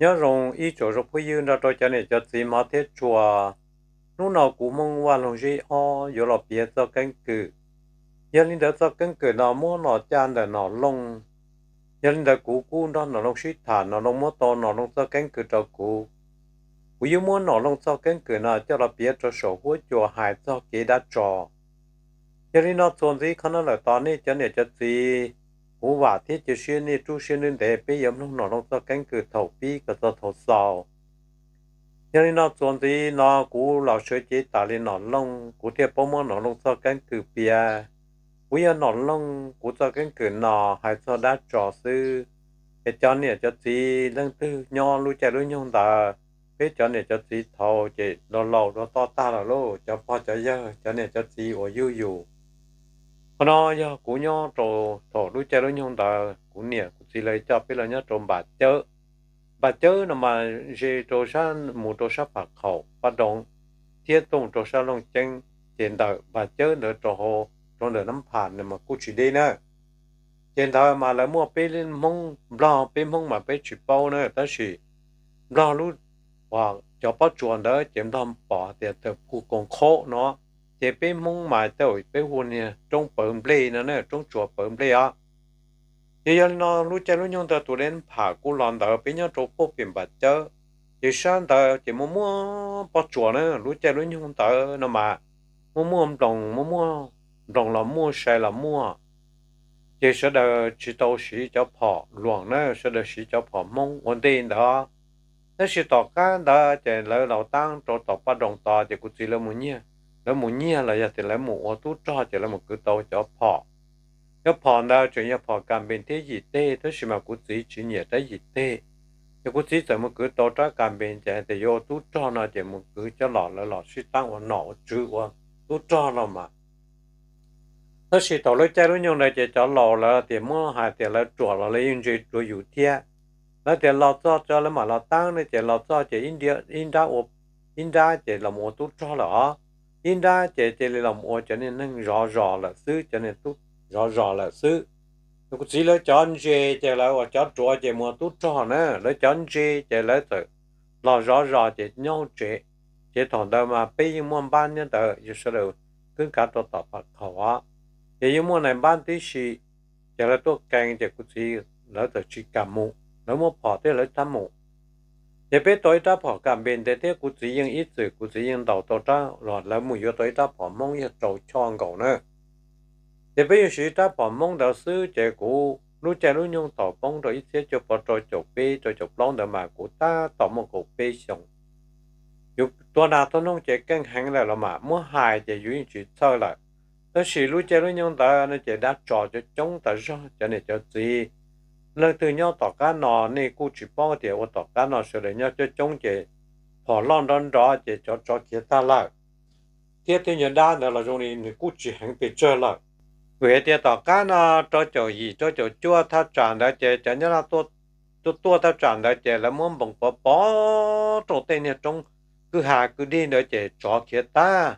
Nyob zoo ib tsoom zoo phooj ywg nrog rau cov niam cov txiv hmov thiab tshua. Hnub no kuv Hmoob Vaj Loog Zeb ob yuav los piav txoj keeb kwm. Yog li ntawd txoj keeb kwm no muab los caj ntawm Nom Looj. Yog li ntawd kuv kuj nrog Nom Looj sib tham, Nom Looj muab tau Nom Looj txoj keeb kwm rau kuv. Kuv yuav muab Nom Looj txoj keeb kwm no coj los piav rau saum huab cua hais txog kev dab tso. Yog li no txuas ntxiv qhov no lawm tod nej cov niam cov txiv, kuv vam thiab cia siab nej rub siab ntev ntev peb yuav mloog Nom Looj txoj keeb kwm thaum pib kom txog thaum xaus. Yog li no txuas ntxiv no kuv los sawv cev tas li Nom Looj, kuv thiaj paub muab Nom Looj txoj keeb kwm piav. Kuv yog Nom Looj, kuv txoj keeb kwm no hais txog dab tso xwb. Es cov niam cov txiv leej twg nyob lub caij lub nyoog ntawd, peb cov niam cov txiv thaud ces laus laus dua toj tag lawm lauj, cov pog cov yawg, cov niam cov txiv uas yug yus. Qhov no yog kuv nyob rau thaum lub caij lub nyoog ntawd kuv niam kuv txiv lawv coj peb los nyob rau Npam Cawb. Npam Cawb no mas ze rau sab, mus rau sab Pham Khaum Paj Doog thiab tuaj mus rau sab Looj Ceeb, ces ntawm Npam Cawb ntawd rau, rau ntawm Nab Pham no mas kuj tsis deb na. Ces ntawd mas lawv muaj peb Hmoob, Nplog, peb Hmoob mas peb tsis paub na, tab sis Nplog lub, cov pob tsuas ntawd ces Nplog pom tias tawm phu koos qhob no, ces peb Hmoob mas tej zaum peb hu niag roob pawv nplej no na, roob tsuas pawv nplej os. Ces yog li no lub caij lub nyoog ntawd tus dej Nab Pham kuj los ntawd, peb nyob rau puag pem Npam Cawb, ces sab ntawd ces muaj muaj pob tsuas na, lub caij lub nyoog ntawd no mas muaj muaj nploos, muaj muaj nploos los muaj, sai los muaj. Ces sawv daws tsis tau siv cov phom luam na, sawv daws siv cov phom Hmoob ua ntej ntawd. Tab sis tom qab ntawd ces lawv laus taab rau tom Paj Doog tod ces kuv txiv lawv mus nyiag, lawv mus nyiag los yog tias lawv mus ua tub rog ces lawv mus kwv tau cov phom. Cov phom ntawd tseem yog phom kas npees thiab yim teg, tab sis mas kuv txiv tsis nyiam rab yim teg. Ces kuv txiv txawm mus kwv tau rab kas npees ces hais tias yuav ua tub rog no ces mus kwv coj los, lawv los sib taab ua nom ua tswv ua tub rog los mas. Tab sis thaum lub caij lub nyoog ntawd ces cov laus lawv tias muab hais tias lawv ruam los lawv yeej ntse dua yus thiab. Lawv tias los txog tso lawv mam los taab ne, ces los txog ces ib nrab ua, ib nrab ces los ua tub rog lawm os, ib nrab ces cia li los ua cov niag neeg zov zos lawm xwb, cov niag tub zov zos lawm xwb. Kuv txiv lawv cov ntse ces lawv ua cov ruam ces mus ua tub rog na, lawv cov ntse ces lawv txawm los zov zos ces nyob tsev. Ces thaum ntawd mas peb yeej muaj npab nyob ntawd, yog sawv daws kwb kav rau tom Pham Khaum os, ces yeej muaj nais npab tib si, ces lawv tuaj kees ces kuv txiv lawv txawm tsis kam mus, lawv muab phom thiab lawv tab mus. Ces peb tau ib rab phom kas npees ntawd thiab kuv txiv yeej ib txwm, kuv txiv yeej ntaus tau rab los lawv mus yuav tau ib rab phom Hmoob yog rau choj nkaus na. Ces peb yeej siv rab phom Hmoob ntawd xwb, ces kuv lub caij lub nyoog thaum poob rau ib txhiab cuaj pua rau caum peb rau caum plaub ntawd mas kuv tab tom muaj kaum peb xyoos. Yus tuav nas tuav noog ces keej heev lawm los mas muab hais ces yus yeej tsis txhawj lawm. Tab sis lub caij lub nyoog ntawd no ces dab tso coob coob tas zog cov niam cov txiv. Leej twg nyob tom qab no nej kuj tsis paub tias ua tom qab no sawv daws nyob coob coob ces phom loj nrov nrov ces cov tsov khiav tag lawm, thiab tej nyuag dab ntawd los zoo li nws kuj tsis heev pes tsawg lawm. Vim hais tias tom qab no rau caum yim rau caum cuaj thaj tsam ntawd ces cov Nyab Laj tuaj, tuaj thaj tsam ntawd ces lawv muab npoos pov pov rau tej niag roob kwj ha kwj deg ntawd ces tsov khiav tag.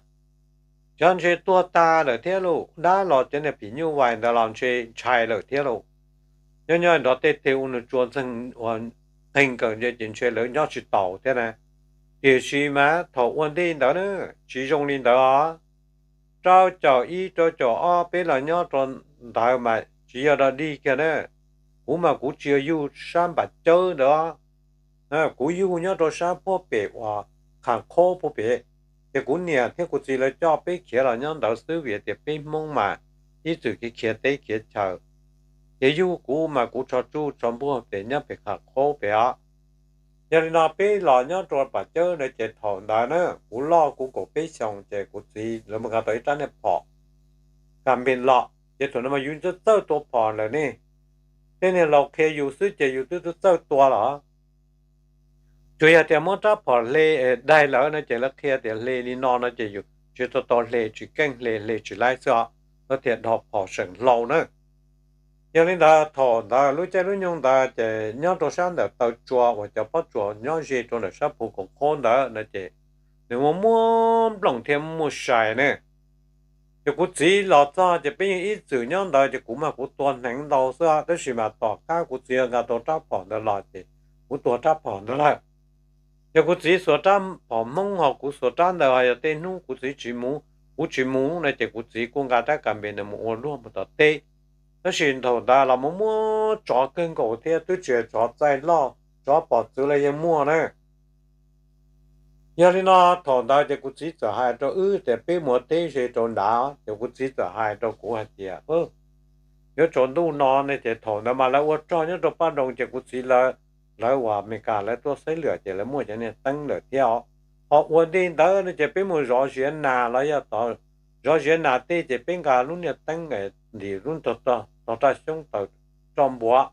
Cov ntse tuag tag lawm thiab lauj, dab los cov niag phim nyuj vais ntawd los ntshe ntshai lawm thiab lauj. Nyob nyob nrov tej teg ua nws tsua ntxeeg uas qeeg kawm ntse ces ntshe lawv nyob tsis taus thiab na. Tiam sis mas thaum ua ntej ntawd na, tsis zoo li ntawd os. Rau caum ib rau caum ob peb los nyob rau ntawd mas tsis yog dog dig kiag na. Kuv mas kuv tsis yog yug sab Npam Cawb ntawd, kuv yug nyob rau sab puag pem uas Qham Qhob puag pem. Ces kuv niam thiab kuv txiv lawv coj peb khiav los nyob ntawd xwb vim tias peb Hmoob mas ib txwm khiav teb khiav chaw. Ces yug kuv mas kuv tsho tsuj tsho npuag pem nyob pem Qham Qhob pem os. Yog li no peb los nyob rau Npam Cawb ntawd ces thaum ntawd na kuv loj kuv kaum peb xyoos ces kuv txiv lawv mus nqa tau ib rab niag phom kas npees los ces thaum no mas yus txawj txawj tua phom lawm ne. Tej niag laus qhia yus xwb ces yus twb txawj tua los. Tsuas yog tias muab rab phom hle daig lawm no ces lawv qhia tias hle li no no ces yus tsis tau tau hle, tsis keej hle, hle tsis laib xwb os, lawv thiaj dhos phom seem hlau na. Yog li ntawd thaum ntawd lub caij lub nyoog ntawd ces nyob rau sab ntawm taw tsua uas cov pob tsuas nyob ze rau ntawm sab phu koom qhob ntawd no ces nws muaj muaj nplooj thiab muaj sai ne. Ces kuv txiv los txog ces peb yeej ib txwm nyob ntawd ces kuv mas kuv tua hneev ntau xwb, tab sis mas tom qab kuv txiv nqa tau rab phom ntawd los ces kuv tuag rab phom ntawd lawm. Ces kuv txiv xuas rab phom Hmoob ho kuv xuas rab ntawd, ho yog tej hnub kuv txiv tsis mus, kuv tsis mus no ces kuv txiv kuj nqa rab kas npes ntawd mus ua luag mus tom teb. Tab sis thaum ntawd los muaj muaj tsov kawg nkaus thiab, twb tsis yog tsov txaij loj, tsov pom txwv los yeej muaj na. Yog li no thaum ntawd ces kuv txiv txawm hais rau wb tias peb mus teb ze rau nrad, ces kuv txiv txawm hais rau kuv hais tias yuav tsaus ntuj no ne, ces thaum ntawd mas lawv ua rog nyob rau Paj Nroos, ces kuv txiv lawv, lawv uas Amelikas lawv tuaj xeeb lwm ces lawv muaj cov niag teeb lawm thiab os. Ho ua ntej ntawd no ces peb mus zov ziav nas los yog tod, zov ziav nas tej ces peb nqa lub niag teeb ntim lub tog raj xyoob taws roj npuav,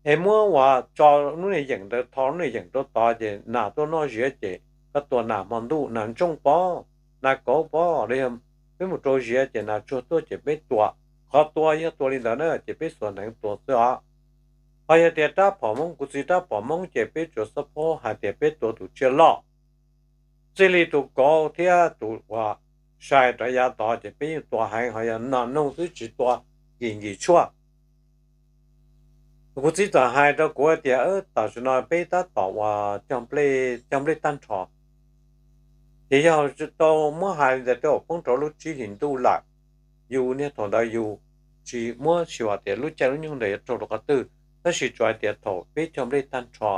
es muab uas tso lub niag yeem ntawd, tho lub niag yeem rau tod ces nas tuaj noj ziav ces koj tua nas hmo ntuj nas ntsooj pob, nas kauv pob los yog peb mus rau ziav ces nas tsuag tuaj ces peb tua. Qhov tua yog tua li ntawd na ces peb xuas hneev tua xwb os. Ho yog tias rab phom Hmoob, kuv txiv rab phom Hmoob ces peb tsuas xub phob hais tias peb tua tus tsiaj loj, txij li tus kauv thiab tus uas sai rov yav tod ces peb yeej tua heev, ho yog nas noog xwb tsis tua kim nkim tshuaj. Kuv txiv txawm hais rau kuv tias tam sim no peb tab tom uas cog nplej tag nrho, ces yog tau muab hais li ntawd rau poob rau lub tsib hlis ntuj lawm. Yus niag thaum ntawd yus tsis muab xyuas tias lub caij lub nyoog ntawd yuav raug rau qhov twg, tab sis tsuas hais tias thaum peb cog nplej tag nrho,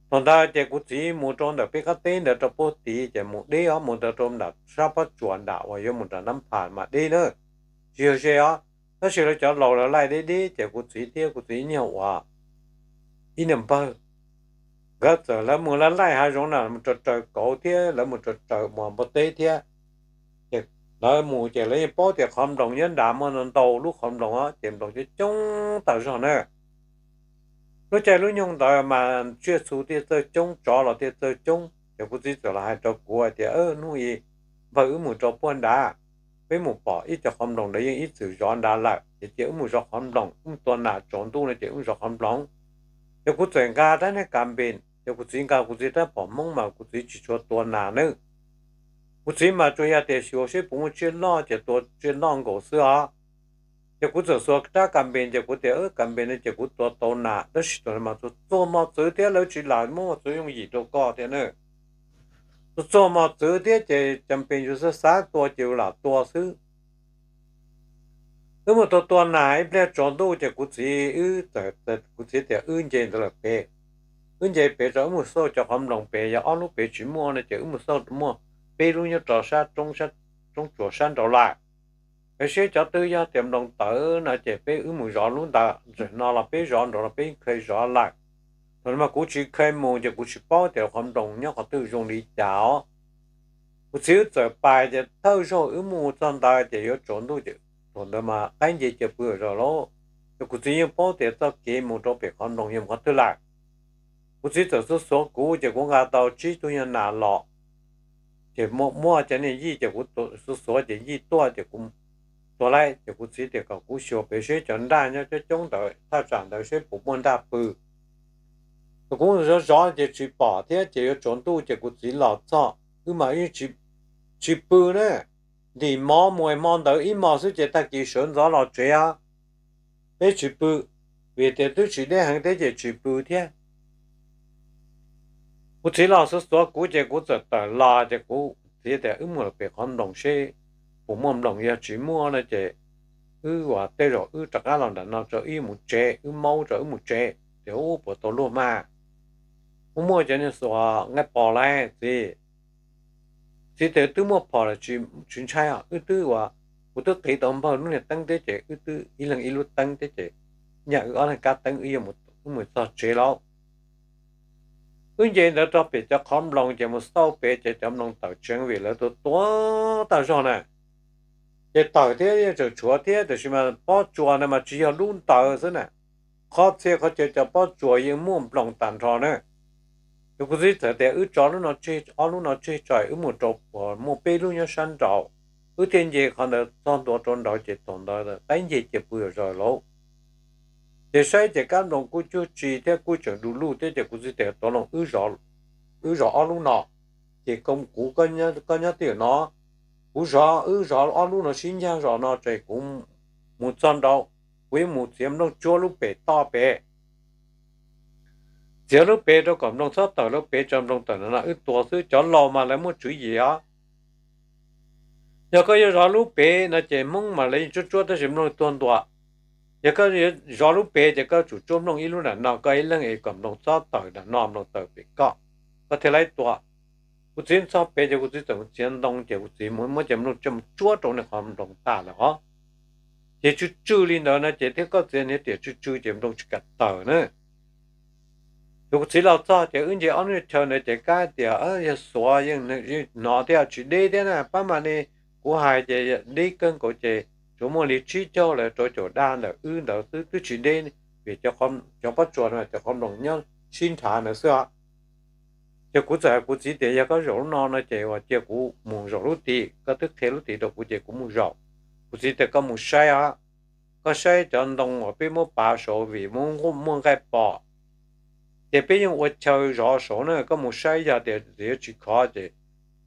thaum ntawd ces kuv txiv mus rau ntawm peb qab teb ntawd rau puag tid ces mus deb os, mus ntawd rau nram sab pob tsuas nram uas yuav mus nram Nab Phas mas deb na, tsis yog ze os. Tab sis lawv cov laus lawv laij deb deb ces kuv txiv thiab kuv txiv nyuag uas ib niag npawg, nkawd txawm lawv mus lawv laij hav zoov na, mus raws raws kauv thiab lawv mus raws raws mus npua teb thiab. Ces lawv mus ces lawv yeej paub tias qhov nploos nyob nrad muaj ntau lub qhov nploos ces nploos coob coob tas zog na. Lub caij lub nyoog ntawd mas tsiaj txhu thiaj txawj coob, tsov los thiaj txawj coob, ces kuv txiv txawm los hais rau kuv hais tias hnub i npawg, wb mus rau puag nrad, peb mus pom ib co qhov nploos ntawd yeej ib txwm zov nrad lawm ces cia wb mus zov qhov nploos, wb mus tua nas tsaus ntuj no ces wb mus zov qhov nploos. Ces kuv txawm nqa rab niag kas npes, ces kuv txiv nqa kuv txiv rab phom Hmoob mas kuv txiv tsis tshua tua nas nawb. Kuv txiv mas tsuas yog tias xyuas seb puas muaj tsiaj loj ces tua tsiaj loj nkaus xwb os. Ces kuv txawm xuas rab kas npes ces kuv tias kas npes no ces kuv tua tau nas, tab sis tus no mas txog txog mos txwv thiab lawv tsis lam muab mos txwv yooj yim rau koj thiab na. Txog txog mos txwv thiab ces cas npes yus xav xav tua ces yus lam tua xwb. Wb mus tua tua nas ib pliag tsaus ntuj ces kuv txiv, wb txawm, kuv txiv tias wb nce ntawd lawm pem, wb nce pem rau wb mus xauj cov qhov nploos pem, yog ob lub pem tsis muaj no ces wb mus xauj muaj peb lub nyob rau sab roob, roob tsuas sab nraud lawm. Peb seb cov twg yog tias nploos tawv no ces peb wb mus zov lub ntawd, ntawm no los peb zov, nraud los peb kha zov lawm. Thaum no mas kuv tsis kha mus ces kuv tsis paub tias qhov nploos nyob qhov twg zoo li cas os. Kuv txiv wb txawm pais ces thawj zaug wb mus txog ntawd ces yuav tsaus ntuj ces thaum ntawd mas qaib nce cia pw zog lauj. Ces kuv txiv yeej paub tias txoj kev mus rau pem qhov nploos yog mus qhov twg lawm. Kuv txiv txawm xuav xuav kuv ces kuv nqa tau tsib tug nyuag nas los, ces muaj cov niag yij ces kuv xuav xuav ces yij tuaj ces kuv tua laib ces kuv txiv tias kom kuv xyuas pem seb cov nraj nyob coob coob ntawd thaj tsam ntawd seb puas muaj nraj pw. Ces kuv zov zov ces tsis pom thiab ces yuav tsaus ntuj ces kuv txiv los txog wb mas tsis pw na. Ntim mov mus hmo ntawd ib hmos xwb ces tag kis sawv ntxov los tsev os. Peb tsis pw, vim tias twb tsis deb heev thiab ces tsis pw thiab. Kuv txiv los xuav xuav kuv ces kuv txawm tawm los ces kuv txiv tias wb mus pem qhov nploos seb puas muaj nploos, yog tsis muaj no ces wb ua tej zaum wb rov qab los nram no rau wb mus tsev, wb maub rau wb mus tsev ces ub puas tau luag mas. Muaj muaj cov niag xuas nqaij pos lauj txiv. Txiv tias twb muaj phom lawm, tsis ntshai os, wb twb ua, kuv twb qiv tau npawg lub niag teeb thiab ces wb twb ib leeg ib lub teeb thiab ces nyaj wb ob leeg kab teeb wb yuav mus txog tsev lauj. Wb nce ntawd rau pem cov qhov nploos ces mus xauj pem ces cov nploos tawm tseev vim lawv tua tua tag zog na. Ces tawm thiab yeej tseem tshuav thiab tiam sis mas pob tsuas na mas tsis yog lub ntawd xwb na, qhov txhia qhov chaw cov pob tsuas yeej muaj nploos tag nrho na. Ces kuv txiv txawm tias wb tso lub no tseg, ob lub no tseg tso wb mus rau uas muaj peb lub nyob sab nraud, wb thiaj nce qhov ntawd txog ntua rau nraud ces thaum ntawd qaib nce cia pw zog lauj. Ces saib ces kab nploos kuj cuag tsis thiab kuj tseem du lug thiab ces kuv txiv tias tau los wb zov ob lub no, ces kuv koj nyob twj ywm no, kuv zov, wb zov ob lub no sib ncag zos no ces kuv mus txog nraud, kuv yuav mus txiav nplooj tsuab lub pem toj pem. txiav lub pem rau kom nploos txhob tawm lub pem, tso nploos tawm no no wb tua xwb. Cov laus mas lawv muaj tswv yim os. Yog koj yuav zov lub pem no ces Hmoob mas lawv yeej tsuab tsuab tab sis nploos tuag ntua. Yog koj yuav zov lub pem ces koj tsum tsuab nploos ib lub nram no, koj ib leeg es kom nploos txhob tawm nram no, nploos tawm pem koj, koj thiaj li tua. Kuv txiv txog pem ces kuv txiv txawm txiav ntoo ces kuv txiv muab cov nploos tsuab rau nws qhov nploos tag lawm os. Ces tsw tsw li ntawd no ces thiab koj txiav niag riam tsw tsw ces nploos tsis kam tawm na. Ces kuv txiv los txog ces wb nce ob lub chaw ntawd ces kab tias yog xuav yeej hnov thiab tsis deb thiab na, pab mam li, kuv hais ces deb kawg nkaus ces tsuas muaj li tsib caug los rau caum daj ntawm wb ntawd xwb, twb tsis deb, vim cov pob tsuas no cov qhov nploos nyob sib nrhav ntawd xwb os. Ces kuv txawm hais kuv txiv tias yog koj zaum lub no no ces uas cia kuv mus zaum lub tid, koj twb qhia lub tid rau kuv ces kuv mus zaum. Kuv txiv tias koj mus saib os, koj saib cov ntoo uas peb muab pav saud vim muaj nqaij pom, ces peb yeej ua chaw zov saud na, koj mus saib yog tias yuav tsis khov ces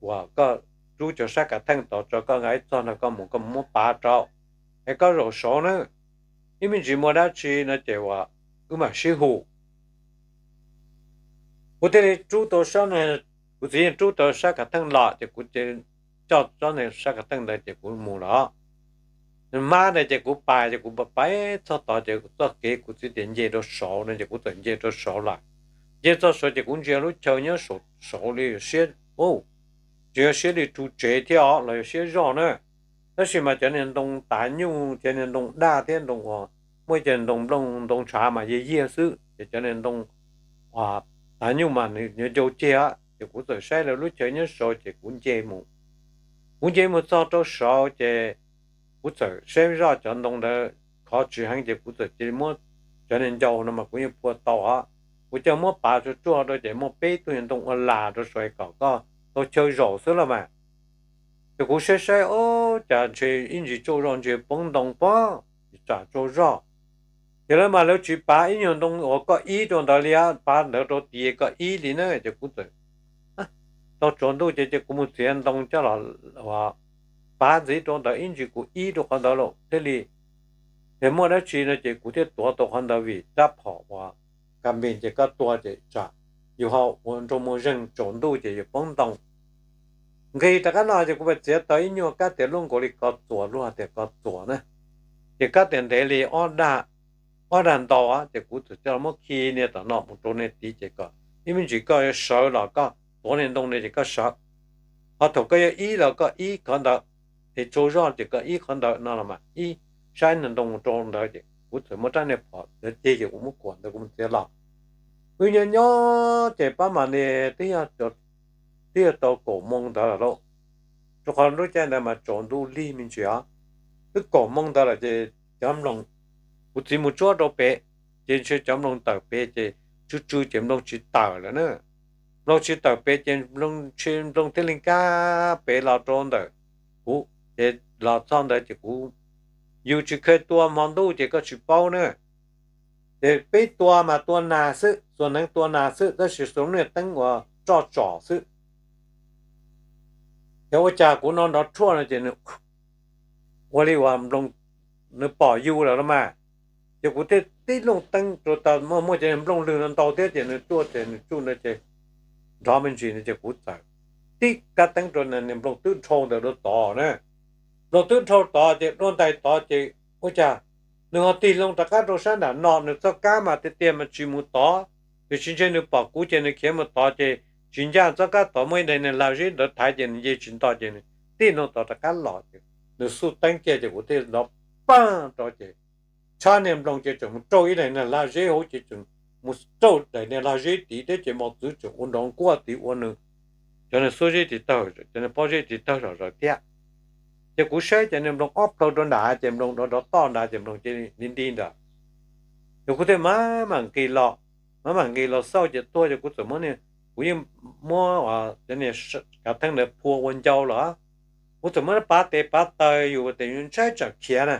uas koj rub cov sab kav theej tod tso, koj nqa ib txog nrog koj mus, koj mus muab pav rau, es koj zaum saud na, ib me ntsis muaj dab tsi no ces uas wb mam sib hu. Kuv thiaj li rub tau, kuv txiv yeej rub tau sab kav theej los ces kuv coj tsob sab kav theej ntawd ces kuv mus lawm. Hmab ntawd ces kuv pais ces kuv pais txog tod ces txoj kev kuv txiv tias nce rau saud no ces kuv txawm nce rau saud lawm. Nce txog saud ces kuv ntsia lub chaw nyob saud li siab, tsis yog siab li ru tsev thiab os, los yog siab zog na. Tab sis mas cov niag ntoo tav nyuj, cov niag ntoo daj thiab ntoo uas muaj cov ntoo nplooj ntoo ntshav mas yiag yiag xwb, ces cov niag ntoo tav nyuj mas nws ncau ceg. Ces kuv txawm saib lawv lub chaw nyob saud ces kuv nce mus. Kuv nce mus txog rau saud ces kuv txawm saib zoj cov ntoo ntawd khov tsis heev ces kuv txawm cia li muab cov niag ncau no mas kuv yeej phua tau os. Kuv coj muab pav tsuag tsuag rau ces muaj peb tug niag ntoo ua las rau saud kom koj tau chaw zaum xwb los mas. Ces kuv saib saib, o, cas ntshe ib ntsis tsaug zog ntshe poob ntoo pob, tsam tsaug zog. Ces lawv mas lawv tsis pav ib nyuag ntoo uas koj ib rau ntawd li, pav ntawd rau tid koj ib li na. Ces kuv txawm tau tsaus ntuj ces kuv mus txiav ntoo coj los pav ntxiv rau ntawd ib ntsis kuv ib rau qhov ntawd lawm thiaj li. Ces muaj dab tsi no ces kuv thiaj tuav tau qhov ntawd vim rab phom uas ka npes ces koj tua ces tsam yus ho ua nroo muaj zeeg tsaus ntuj ces yus poob ntoo. Nqis rov qab no ces kuv pais txiav tau ib nyuag kab tias luaj nkaus li ko txuas, luag tias ko txuas na. Ces kab tias ntev li ob dag ntau ces kuv txawm coj muab khi niag tom no mus rau niag tid ces kom ib me ntsis koj yuav sawv los koj tuav niag ntoo no ces koj sawv. Ho thaum koj yuav ib los koj ib qhov ntawd, es tsaug zog ces koj ib qhov ntawd no los mas ib sab niag ntoo mus rau ntawd ces kuv txawm muab rab niag phom ntawd ceg ces kuv muab kuam ntawd kuv mus txiav los. Wb nyob nyob ces pab mam li twb yog tau kaum moo ntawd lawm lauj, rau qhov lub caij ntawd mas tsaus ntuj lig me ntsis os. Twb kaum moo ntawd lawm ces cov nploos, kuv txiv mus tsuab rau pem, ces ntshe cov nploos tawm pem ces tsw tsw ces nploos tsis tawm lawm na. Nploos tsis tawm pem ces nploos thiaj li nkag pem los rau ntawm kuv, ces los txog ntawd ces kuv, yus tsis kheev tua hmo ntuj ces koj tsis paub na. Ces peb tua mas tua nas xwb, txuas hneev tua nas xwb, tab sis xuas lub niag teeb uas roj tsom xwb. Ces ua cas kuv no nrov rhuaj no ces nws ua li uas nploos nws pom yus lawm los mas. Ces kuv thiaj tib looj teeb rau, tau muaj muaj cov nplooj lwg no ntau thiab ces nws tuaj ces nws tsuj ntawd ces nrov me ntsis no ces kuv txawm tib kab teeb rau nws, nploos twb dhau ntawd rau tod na. Nploos twb dhau tod ces dua ntais tod ces ua cas nws ho tig loo rov qab rau sab nram no, nws txoj kab mas tiag tiag mas tsis mus tod, tiam sis ntshe nws pom kuv ces nws khiav mus tod ces tsis ncaj txoj kab tod muaj ib daim niag lag zeb ntawd thaiv ces nws nce tsis nto ces nws tib loo tod rov qab los ces nws xuj teeb kiag ces kuv thiaj nrov paag rau ces tshab niag nploos ces tseem mus rau ib daim niag lag zeb hauv ces tseem mus rau daim niag lag zeb tid thiab ces mos txwv tseem ua nrov nkuaj tid ua nws, cov niag xuab zeb tid tawg, cov niag pob zeb tid tawg zom zaws thiab. Ces kuv saib ces niag nploos ob plhaw rau nram ces nploos nrov nrov toj nrad ces nploos cia li nti ntawd. Ces kuv thiaj mam mam nqis los, mam mam nqis los xauj ces tuag ces kuv txawm muab, kuv yeej muab cov niag kav theej ntawd phua ua ncau lawm. Kuv txawm muab pav tes pav taw yus tias yus ntshai tsam khiav na.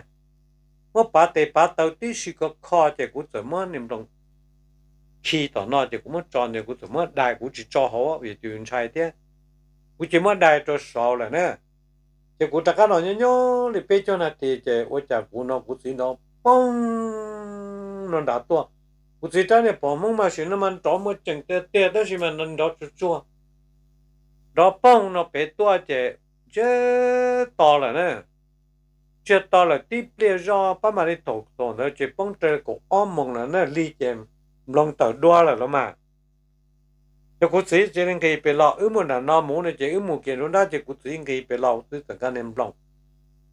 Muab pav tes pav taw tib si kho kho ces kuv txawm muab niag nploos khi tom no ces kuv muab tso ntawd, kuv txawm muab dai, kuv tsis tso hauv vim tus yus ntshai thiab. Kuv ces muab dai rau saud lawm na. Ces kuv rov qab los nyob nyob li peb caug nas this ces ua cas kuv no kuv txiv nrov poob no nrad tuaj, Kuv txiv rab niag phom Hmoob mas sim no mas nrov muaj ceem tiag tiag tab sis mas nrov tsuag tsuag, nrov poog no pem tuaj ces ntsiag to lawm na. Ntsiag to lawm tib pliag zoj pab mam li thaum thaum ntawd ces poob rau kaum ob moos lawm na, lig ces nploos tawm dua lawm los mas. Ces kuv txiv cia li nqis pem los, wb mus nram no mus no ces wb mus kiag nruab nrab ces kuv txiv nqis pem los kuv txiv txawm nkag niag nploos.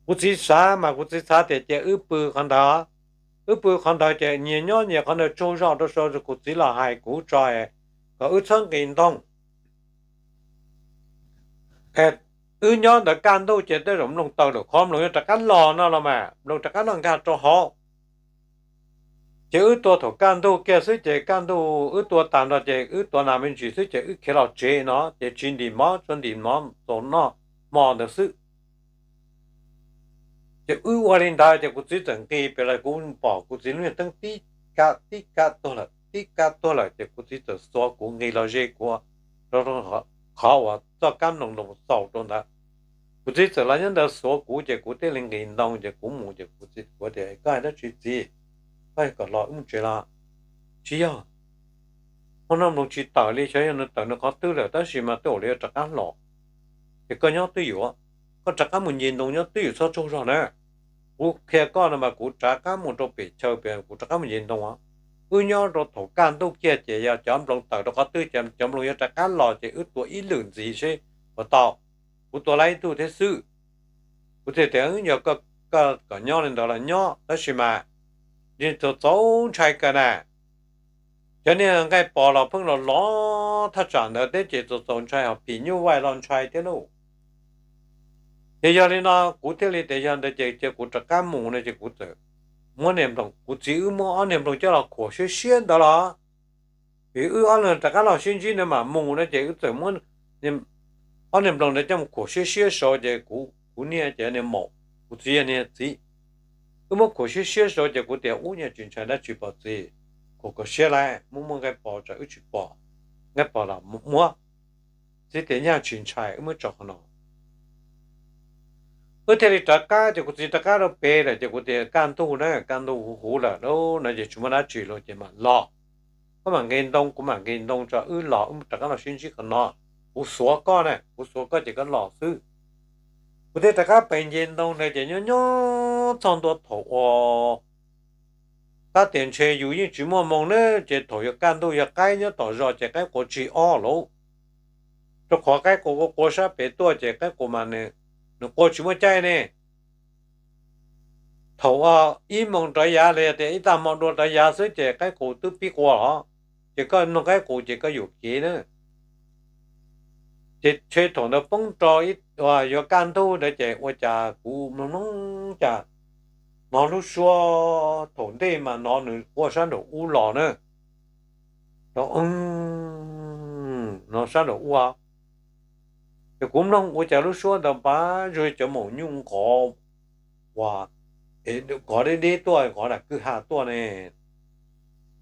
Kuv txiv xav mas kuv txiv xav tias cia wb pw qhov ntawd, wb pw qhov ntawd ces nyias nyob nyias qhov ntawd tsaug zog rau sau kuv txiv los hais kuv tso kom wb txhob nqis ntoo. Wb nyob ntawd kaj ntug ces tej zaum nploos tawm lawm qhov nploos yuav rov qab los no los mas nploos rov qab los nkag rau hauv. Ces wb tua thaum kaj ntug kiag xwb ces kaj ntug wb tua tas nrho ces wb tua nas me ntsis xwb ces wb khiav los tsev no ces tsis ntim mov, tsuas ntim mov txaus noj hmo ntawd xwb. Ces wb ua li ntawd ces kuv txiv txawm nqis pem los kuv pom kuv txiv lub niag teeb tib ka tib ka tuag lawm, tib ka tuag lawm ces kuv txiv txawm xuav kuv nqis los ze kuv rau qhov uas txoj kab nploos nploos xaus rau ntawd. Kuv txiv txawm los nyob ntawd xuav kuv ces kuv thiaj li nqis ntoo ces kuv mus ces kuv txiv kuv tias koj hais dab tsi txiv, koj kom los wb mus tsev los? Tsis yog, hmo no nploos tsis tawm li, xyov yog nws tawm nws qhov twg lawm tab sis mas twb ua li rov qab los. Ces koj nyob twj ywm, koj rov qab mus nce ntoo nyob twj ywm txhob tsaug zog na. Kuv qhia koj no mas kuv rov qab mus rau pem chaw pem kuv rov qab mus nce ntoo. Wb nyob rau thaum kaj ntug kiag ces yog cov nploos tawm rau qhov twg ces cov nploos yuav rov qab los ces wb tua ib lwm ntxiv seb puas tau. Kuv tua lab ib tug thiab xwb. Kuv thiaj tias yog koj kom nyob li ntawd los nyob tab sis mas yeej txaus txaus ntshai kawg na. Cov niag nqaij pos los pheej los los thaj tsam ntawd thiab ces txaus txaus ntshai ho phim nyuj vais los ntshai thiab lauj. Ces yog li no kuv thiaj li tias yog ntawd ces cia kuv rov qab mus no ces kuv txawm muab niag nploos, kuv txiv wb muab ob niag nploos coj los khuam siab siab ntawd los, vim wb ob leeg rov qab los sib ntsib no mam mus no ces wb txawm muab ob niag nploos ntawd coj mus khuam siab siab saud ces kuv niag ces niag maum, kuv txiv yog niag txiv. Wb muab khuam siab siab saud ces kuv tias ub nyaj tsis ntshai dab tsi pom txiv, khuam kom siab lawm muab muab nqaij pos tsam wb tsis pom, nqaij pos los muab. Txiv tias nyaj tsis ntshai wb muab tso qhov no. Wb thiaj li rov qab ces kuv txiv rov qab rau pem lawm ces kuv tias kaj ntug na, kaj ntug huv huv lawm no ces tsis muaj dab tsi los ces mam los. Koj mam nqis ntoo kuv mam nqis ntoo tso wb los wb rov qab los sib ntsib qhov no. Kuv xuav koj na, kuv xuav koj ces koj los xwb. Kuv thiaj rov qab pem nce ntoo ntawd ces nyob nyob txog ntua thaum uas tab tias ntshe yus yeej tsis muaj moo na, ces thaum yog kaj ntug yog qaib nyob tom zos ces qaib qua tsig ob lauj. Rau qhov qaib qua qua qua sab pem tuaj ces qaib qua mas nws qua tsis muaj caij ne. Thaum ib moos rov yav los yog tias ib tag hmo dua rov yav xwb ces qaib qua twb pib qua los, ces koj mloog qaib qua ces koj yuam kev na. Ces ntshe thaum ntawd poob rau yuav kaj ntug ntawd ces ua cas kuv mloog mloog cas hnov lub suab thaum ntej mas hnov nws quaj sab nraum ub los na, hnov sab nraum ub. Ces kuv mloog ua cas lub suab ntawd npav zoo cov maum nyuj nqov, ua, nqov deb deb tuaj, nqov nram kwj ha tuaj ne.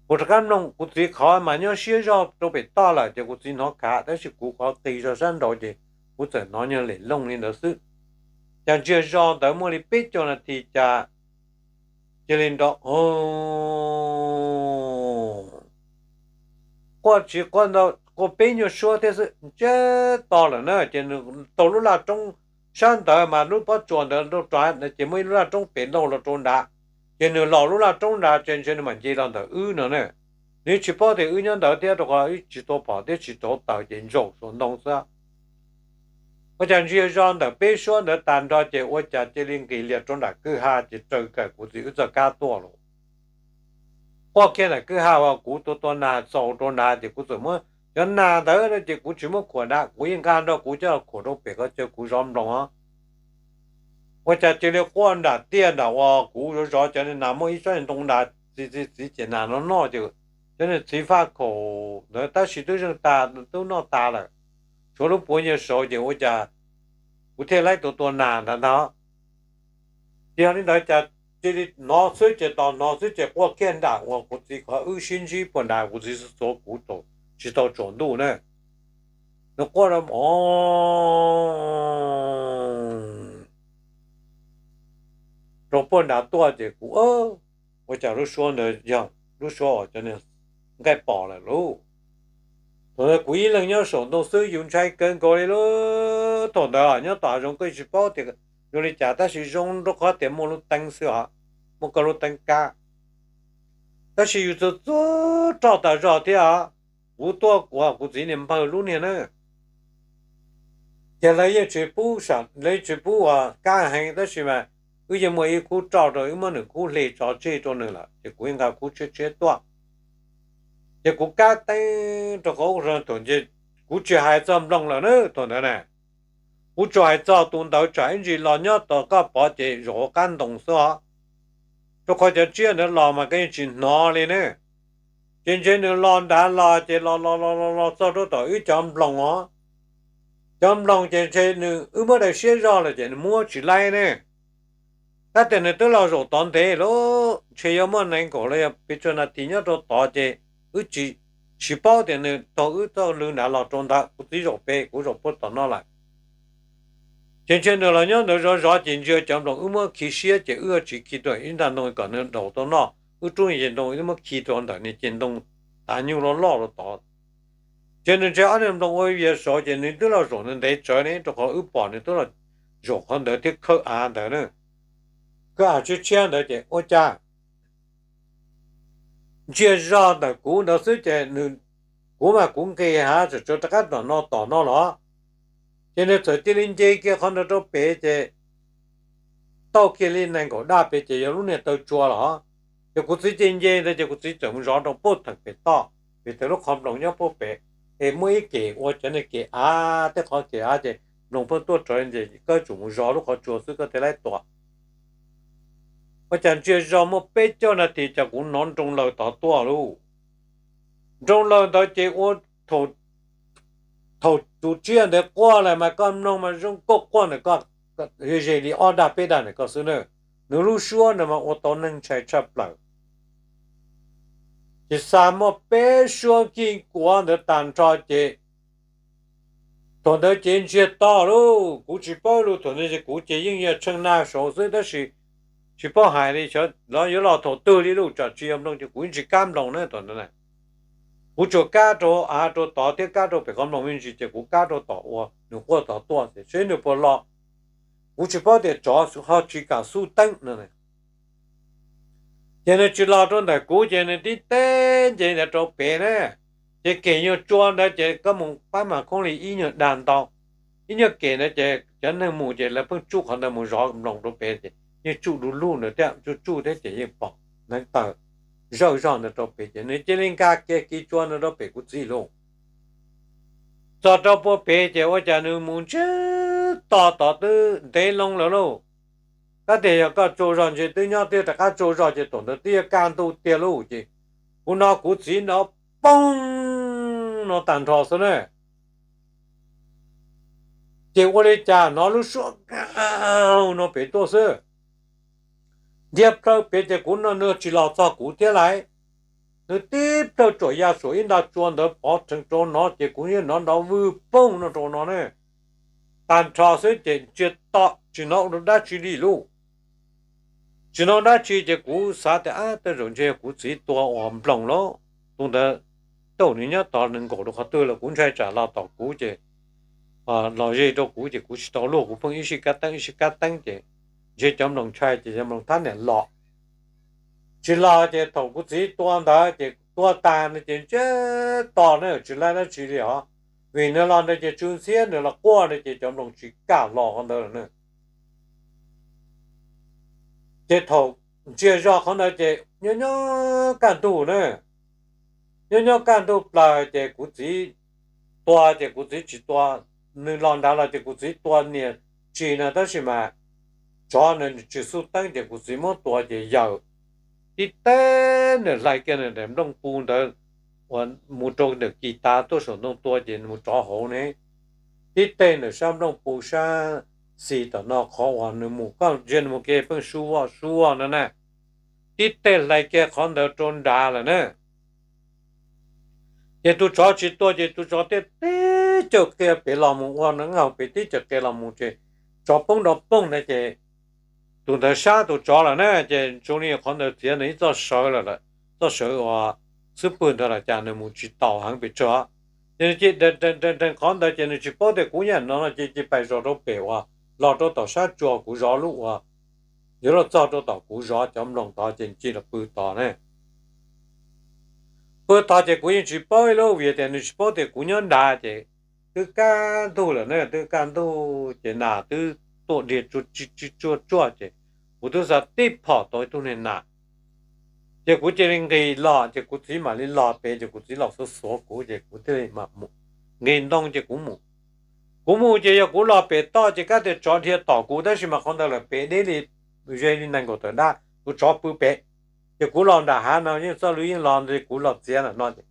Kuv rov qab mloog kuv txiv qhov mas nyob siab zog rau pem toj lawm ces kuv txiv hnov khav tab sis kuv qhov qis zog sab nraud ces kuv txawm hnov nyuag lem looj li ntawd xwb. Cas ntsiag zog ntawd muaj li peb caug nas this cas cia li nrov quaj tsis quaj ntau, quaj peb nyuag suab thiab xwb, ntsiag to lawm na. Ces nws taug lub laj roob sab ntawd mas lub pob tsuas ntawd rau ces muaj ib lub laj roob pem laug los rau nrad, ces nws los lub laj roob nrad ces ntshe nws mam nce los ntawm wb no na. Nws tsis paub tias wb nyob ntawd thiab rau qhov wb tsis tau phom thiab tsis tau taws ces ntsaum saum ntoo xwb. Ua cas ntsiag zog ntawm peb suab ntawd tas nrho ces ua cas cia li nqis lias rau nram kwj ha ces raws kawm kuv txiv wb txoj kab tuaj los. Quaj kiag nram kwj ha uas kuv tua tua nas xaus rau nrad ces kuv txawm muab cov nas ntawd ces kuv tsis muab khuam nrad, kuv yeej nqa nrog kuv coj khuam rau pem qhov chaw kuv zov nploos os. Ua cas cia li quaj nram tiaj nram uas kuv zov zov cov nas muaj ib tsob ntoo nrad, txiv txiv txiv ces nas no noj ces cov niag txiv faj khaum ntawd tab sis twb zeeg tas twb noj tas lawm, tshuav lub puav nyuag saud ces ua cas kuv thiaj laib tua tua nas ntawd ntag. Ces yog li ntawd cas cia li hnov xwb ces tos hnov xwb ces quaj kiag nram uas kuv txiv qhov wb sib ntsib puag nrad, kuv txiv xuav kuv tsis tau tsaus ntuj na. Nws quaj rau, rau puag nrad tuaj ces kuv, ua cas lub suab ntawd yog lub suab uas cov niag nqaij pom lawm lauj. Thaum ntawd kuv ib leeg nyob saum ntoo xwb yus ntshai kawg nkaus li lauj. Thaum ntawd nyob tom hav zoov koj tsis paub tias zoo li cas tab sis zoo rau qhov tias muaj lub teeb xwb os, muaj koj lub teeb kab. Tab sis yus txawm txawj roj tas zog thiab os. Kuv tuaj ua kuv txiv niag npawg lub niag na, ces lawv yeej tsis pub, lawv yeej tsis pub ua kab heev tab sis mas wb yeej muaj ib khub roj rau wb muab nws khub hle tso tseg rau nws lawm ces kuv yeej nqa khub tshiab tshiab tuaj. Ces kuv kab teeb rau qhov ub rau thaum nce, kuv tsis hais txog nploos lawm na thaum ntawd na. Kuv tsuas hais txog tus ntawd tsam ib ntsis los nyob tom koj pov ces zaum hauv qab ntoo xwb os. Rau qhov cov tsiaj ntawd los mas koj yeej tsis hnov li ne. Ces ntshe nws los nrad los ces los los los los los txog rau tom wb cov nploos os. Cov nploos ces ntshe nws, wb muab daim siab zog lawm ces nws muab tsis laib ne. Tab tias nws twb los zaum tod ntev lauj, ntshe yuav muaj nees nkaum los yog pes tsawg nas this nyob rau tod ces wb tsis, tsis paub tias nws taug wb txoj lw nrad los rau ntawd, kuv txiv zaum pem kuv zaum puag tom no lawm. Ces ntshe nws los nyob ntawd zov zov ces ntsia cov nploos wb muab khi siab ces wb tsis khi rau ib nta ntoo kom nws daus tau noj, wb rub niag ntoo wb muab khi rau ntawm niag ceg ntoo tav nyuj loj loj rau tod. Ces nws ntshe ob niag nploos ua vias saud ces nws twb los zaum ntev tsawv ne rau qhov wb pom nws twb los zaum qhov ntawd thiab khawb av ntawd na. Khawb av tshiab tshiab ntawd ces ua cas ntsia zog ntawm kuv ntawd xwb ces nws, kuv mas kuv nqis hav txawm tsawv rov qab tom no tom no los, ces nws txawm cia li nce kiag qhov ntawd rau pem ces tau kiag li nees nkaum daj pem ces yog lub niag taw tsua los. Ces kuv txiv cia li nce ntawd ces kuv txiv txawm mus zov rau puag theem pem toj, pem thaum lub qhov nploos nyob puag pem, es muaj ib kem ua cov niag kem av, tej qhov kem av ces nploos pheej tuaj rawv ces koj tsum mus zov lub qhov tsua xwb koj thiaj laib tua. Ua cas ntsia zog muaj peb caug nas this cas kuv hnov nroo laws tod tuaj lauj. Nroo laws ntawd ces ua, thaum tus tsiaj ntawd quaj lawm mas koj mloog mas zoo nkauj quaj ntawm koj, ze li ob dag peb dag ntawm koj xwb na. Nws lub suab ntawd mas ua tau neeg ntshai tshaj plaws. Ces xa muaj peb suab kij kuav ntawd tag nrho ces thaum ntawd ces ntsiag to lauj, kuv tsis paub lus thaum ntawd ces kuv ces yeej yog tsheej nag saud xwb tab sis tsis paub hais li, los yuav los thaum twg li lauj, tsam tsis yog nploos ces kuv yeej tsis kam nploos na thaum ntawd. Kuv tsuas kab rau av rau tod thiab kab rau pem qhov nploos me ntsis ces kuv kab rau tom uas nws quaj tod tuaj tias seb nws puas los. Kuv tsis paub tias tsov ho tsis kam xub teeb no. Ces nws tsis los rau ntawm kuv ces nws tib teb nce ntawd rau pem na. Ces kem nyuag tsua ntawd ces koj mus pab mas khoob li ib nyuag dag ntau, ib nyuag kem ntawd ces cov neeg mus ces lawv pheej tsuj qhov ntawd mus zov nploos rau pem ces yeej tsuj du lug ntawd thiab, tsuj tsuj thiab ces yeej pom neev taw zawj zog ntawd rau pem ces nws cia li nkag kiag kiv tsua ntawd rau pem kuv txiv lauj. Txog rau puag pem ces ua cas nws mus ntsiag to tod twb ntev loo lawm lauj. Tab tias yog koj tsaug zog ntshe twb nyob twb rov qab tsaug zog ces thaum ntawd twb yuav kaj ntug tiag lauj ces kuv hnov kuv txiv nrov poog no tag nrho xwb na. Ces ua li cas hnov lub suab no pem tuaj xwb. Ntiag plhaw pem ces kuv no nws tsis los txog kuv thiab lauj. Nws tib plhaw tsuam ya saum ib nta tsua ntawd pov rhees rau no ces kuv yeej hnov nrov vwg poog no rau no ne. Tag nrho xwb ces ntsia to tsis hnov ua dab tsi li lauj. Tsis hnov dab tsi ces kuv xav tias ab tej zaum ntshe kuv txiv tua ua nploos lauj. Tus ntawd tej zaum nws nyob tod nws nkaum rau qhov twg lawm kuv ntshai tsam los tom kuv ces los ze rau kuv ces kuv tsis tau luag kuv pheej ib sij kab teeb ib sij kab teeb ces ntshe cov nploos ntshai ces cov nploos thab niam los. Tsis los ces thaum kuv txiv tua ntawd ces tua tag no ces ntsiag to ne tsis laib dab tsi li os. Vim nws los ntawd ces tsw ntxhiab nws los quaj ntawd ces cov nploos tsis kam los qhov ntawd lawm na. Ces thaum ntsiag zog qhov ntawd ces nyob nyob kaj ntug na, nyob nyob kaj ntug plaws ces kuv txiv tua ces kuv txiv tsis tua, nws los nrad los ces kuv txiv tua niam tsis no tab sis mas tsov nws tsis xub teeb ces kuv txiv muab tua ces yawm tib teg nws hlais kiag nws daim nplooj pus ntawd uas mus rau ntawm kis tav tuaj saum ntoo tua ces mus rov hauv ne. Tib teg ntawm sab nplooj pus sab xis tom no qhov uas nws mus, koj ntsia nws mus kev pheej sub voj sub voj no na. Tib teg hlais kiag qhov ntawd rau nrad lawm na. Ces tus tsov tsis tua ces tus tsov thiaj tib caug qia pem los mus ua nqaij haus pem tib caug qia los mus ces tsov poob nrov poog ntawd ces tus ntawd sab tus tsov lawm na ces zoo li qhov ntawd txiav nws ib txoj sawv lawm, txoj sawv uas xub pwg ntawd los cas nws mus tsis taus heev pes tsawg. Ces nws cia li deev deev deev qhov ntawd ces nws tsis paub tias kuv nyob no no ces cia li pais zov rau pem uas los rau tom sab tsua kuv zov lub uas yuav luag txog rau tom kuv zov cov nploos tod ces cia li los pw tod ne. Pw tod ces kuv yeej tsis paub ib lub vim tias nws tsis paub tias kuv nyob nrad ces twb kaj ntug lawm ne, twb kaj ntug ces nas twb tuaj dhia tsuaj tsuaj tsuaj ces kuv twb xav tib phom tau ib tug niag nas. Ces kuv cia li nqis los ces kuv txiv mam li los pem ces kuv txiv los xuav xuav kuv ces kuv thiaj li mam mus nqis ntoo ces kuv mus. Kuv mus ces yog kuv los pem toj ces kab tias tsov dhia tom kuv tab sis mas qhov ntawd lawm pem deb li ze li nees nkaum tawm dab, tus tsov pw pem. Ces kuv los nram hav no yeej txoj lw yeej los ntawd kuv los txiav ntawm no ces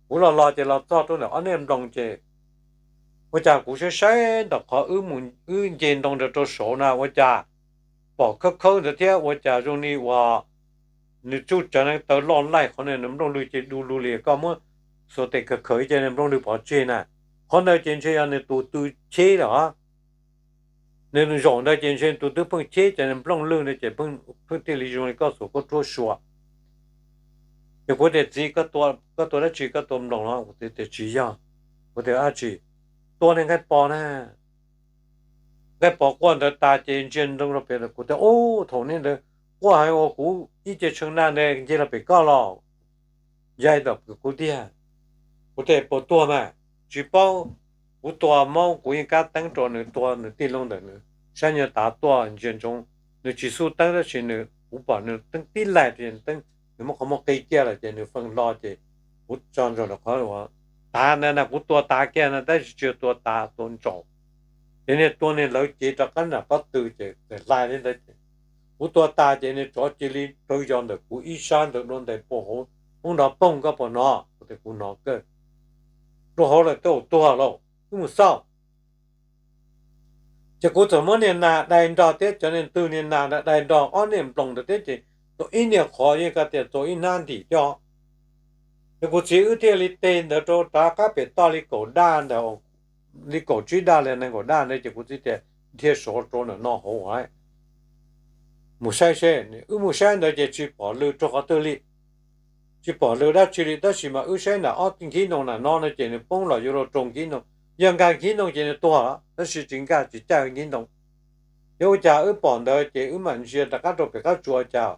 kuv los los ces los txog rau ntawm ob niag nploos ces ua cas kuv saib saib ntawm qhov wb nce ntoo rau rau saud na ua cas pom khawb khawb ntawd thiab ua cas zoo li uas nws tsuj cov neev taw loj laij qhov no nws nplooj lwg ces du lug li koj muab xuas tes khaws khaws ib ce nws nplooj lwg pov tseg na. Qhov ntawd ces ntshe yog nws tus twb cheb lawm. Nws zaum ntawd ces ntshe tus twb pheej cheb ces nws nplooj lwg no ces pheej thiaj li zoo li koj xuas koj ruab sua. Ces kuv tias txiv, koj tua dab tsi, koj tua nploos los? Kuv txiv tias tsis yog. Kuv tias dab tsi? Tua niag nqaij pos na. Nqaij pos quaj ntawd tas ces ntsia ntoo rau pem kuv tias ub thaum niag ntawd quaj heev ua kuv ib ce tshee naj ntawd nce los pem koj los. Yog ib ntawm kuv tiag. Kuv tias puas tuag mas? Tsis paub. Kuv tua maub kuv yeej kab teeb rau nws tua nws tij laug ntawm nws sab nyuag tav tuaj ntsia ntsoov, nws tsis xub teeb tab sis nws kuv pom nws teeb tib laim, nws muab qhov muag qi kiag lawm ces nws feej hlo ces kuv tso ntsoov rau qhov tav ntawd na kuv tua tav kiag no tab sis tsis yog tua tav tua ntsaum. Ces niag tua niag lawv cev rov qab nram pob tw ces txawm hlais li ntawd ces kuv tua tas ces niag tsov cia li rau yos ntawm kuv ib sab ntawd dua ntais pua hauv, hoob nrov poog koj puas hnov? Kuv tias kuv hnov kawg. Rau hauv lawm twb tuag lauj, wb mus xauj. Ces kuv txawm muab niag nas dai nrog thiab cov niag ntwg niag nas dai nrog ob niag nploos ntawd thiab ces tau ib niag qhov yeej koj tias tau ib hnab ntim thiab. Ces kuv txiv wb thiaj li teg ntawd rau rov qab pem toj li kaum daj ntawd, li kaum tsib daj li nees nkaum daj ntawd ces kuv txiv tias dhia saud rau ntawm no hauv mus saib seb. Wb mus saib ntawd ces tsis pom lw rau qhov twg li, tsis pom lw dab tsi li tab sis mas wb saib nram ob nkhib ntoo nram no no ces nws poob los yuav luag rau nkhib ntoo. Yog nkag nkhib ntoo ces nws tuag tab sis tsis nkag tsis caj nkhib ntoo. Ces ua cas wb pom ntawd ces wb mam ntsia rov qab rau pem qab tsua cas,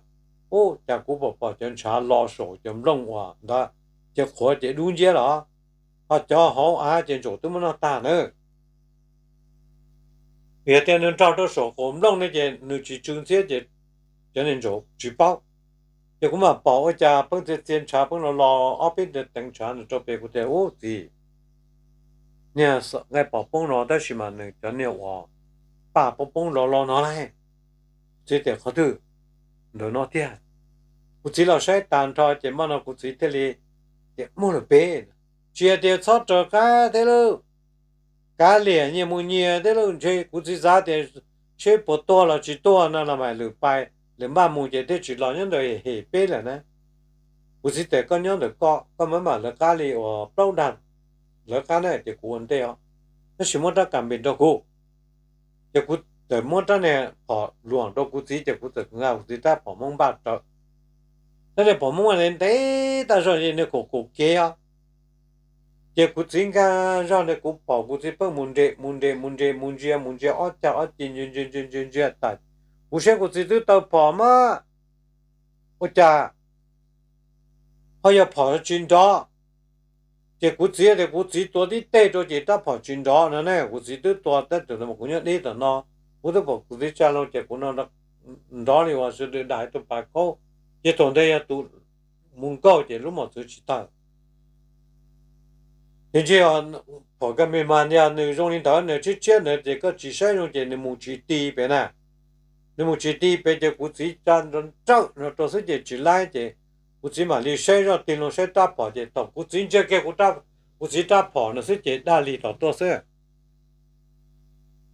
ub cas kuv pom pom cov ntshav los saum cov nplooj uas ntawd, ces qhuav ces dub nciab los, ho cov hauv av ces ntsaum twb muab noj tag na. Yog tias nws nrog rau saum qaum nplooj ne ces nws tsis tsw ntxhiab ces cov niag ntsaum tsis paub. Ces kuv mam pom ua cas pheej txia txia ntshav pheej los los ob peb teev ntshav nws rau pem kuv tias ub txiv, niag nqaij pos poob no tab sis mas nws cov niag uas paj poob poob los los no lauj. Txiv tias qhov twg? Ntawm no tiag. Kuv txiv los saib tas nrho ces maj no kuv txiv thiaj li tias muaj lawm peb, tsis hais tias txhob raws qab thiab lauj. Kav liam nyias mus nyias thiab lauj. Ntshe kuv txiv xav tias seb puas tuag los tsis tuag no los mas lwm pais lwm npaj mus ces thiaj tsis los nyob ntawd hem peb lawm na. Kuv txiv tias koj nyob ntawm koj, koj maj mam lawv qab li uas plaub dag lawv qab na ces kuv ua ntej os, tab sis muab rab kas npes nrog kuv. Ces kuv txawm muab rab niag phom luam rau kuv txiv ces kuv txawm nqa kuv txiv rab phom Hmoob npaj raws. Rab niag phom Hmoob ntev tag zog niag kaum kaum kev os. Ces kuv txiv nkag zog ntawd kuv pom kuv txiv pheej mus nres mus nres mus nres mus ntsia mus ntsia ob cag ob ci ntsia ntsia ntsia ntsia ntsia tas, kuv saib kuv txiv twb taw phom mas ua cas ho yog phom tsis nrov. Ces kuv txiv tias kuv txiv tua tib teg rau ces rab phom tsis nrov no ne, kuv txiv twb tua tab sis kuv nyob deb tom no, kuv twb pom kuv txiv tsa loo ces kuv no nrov li uas sawv daws dag tus pas khaub, ces thaum ntawd yog tus mus nkaug ces lub mos txwv tsis tawg. Ces ntshe phom kas npes mas yog nws zoo li ntawd nws tshiab tshiab ntawd ces koj tsis saib zoo ces nws mus tsis ti pem na. Nws mus tsis ti pem ces kuv txiv tsa nrawm nrawm no rau xwb ces tsis laib ces kuv txiv mam li saib zoj tig loo saib rab phom ces thaum kuv txiv ntsia kiag kuv txiv rab phom no xwb ces daj li tom tuaj xwb.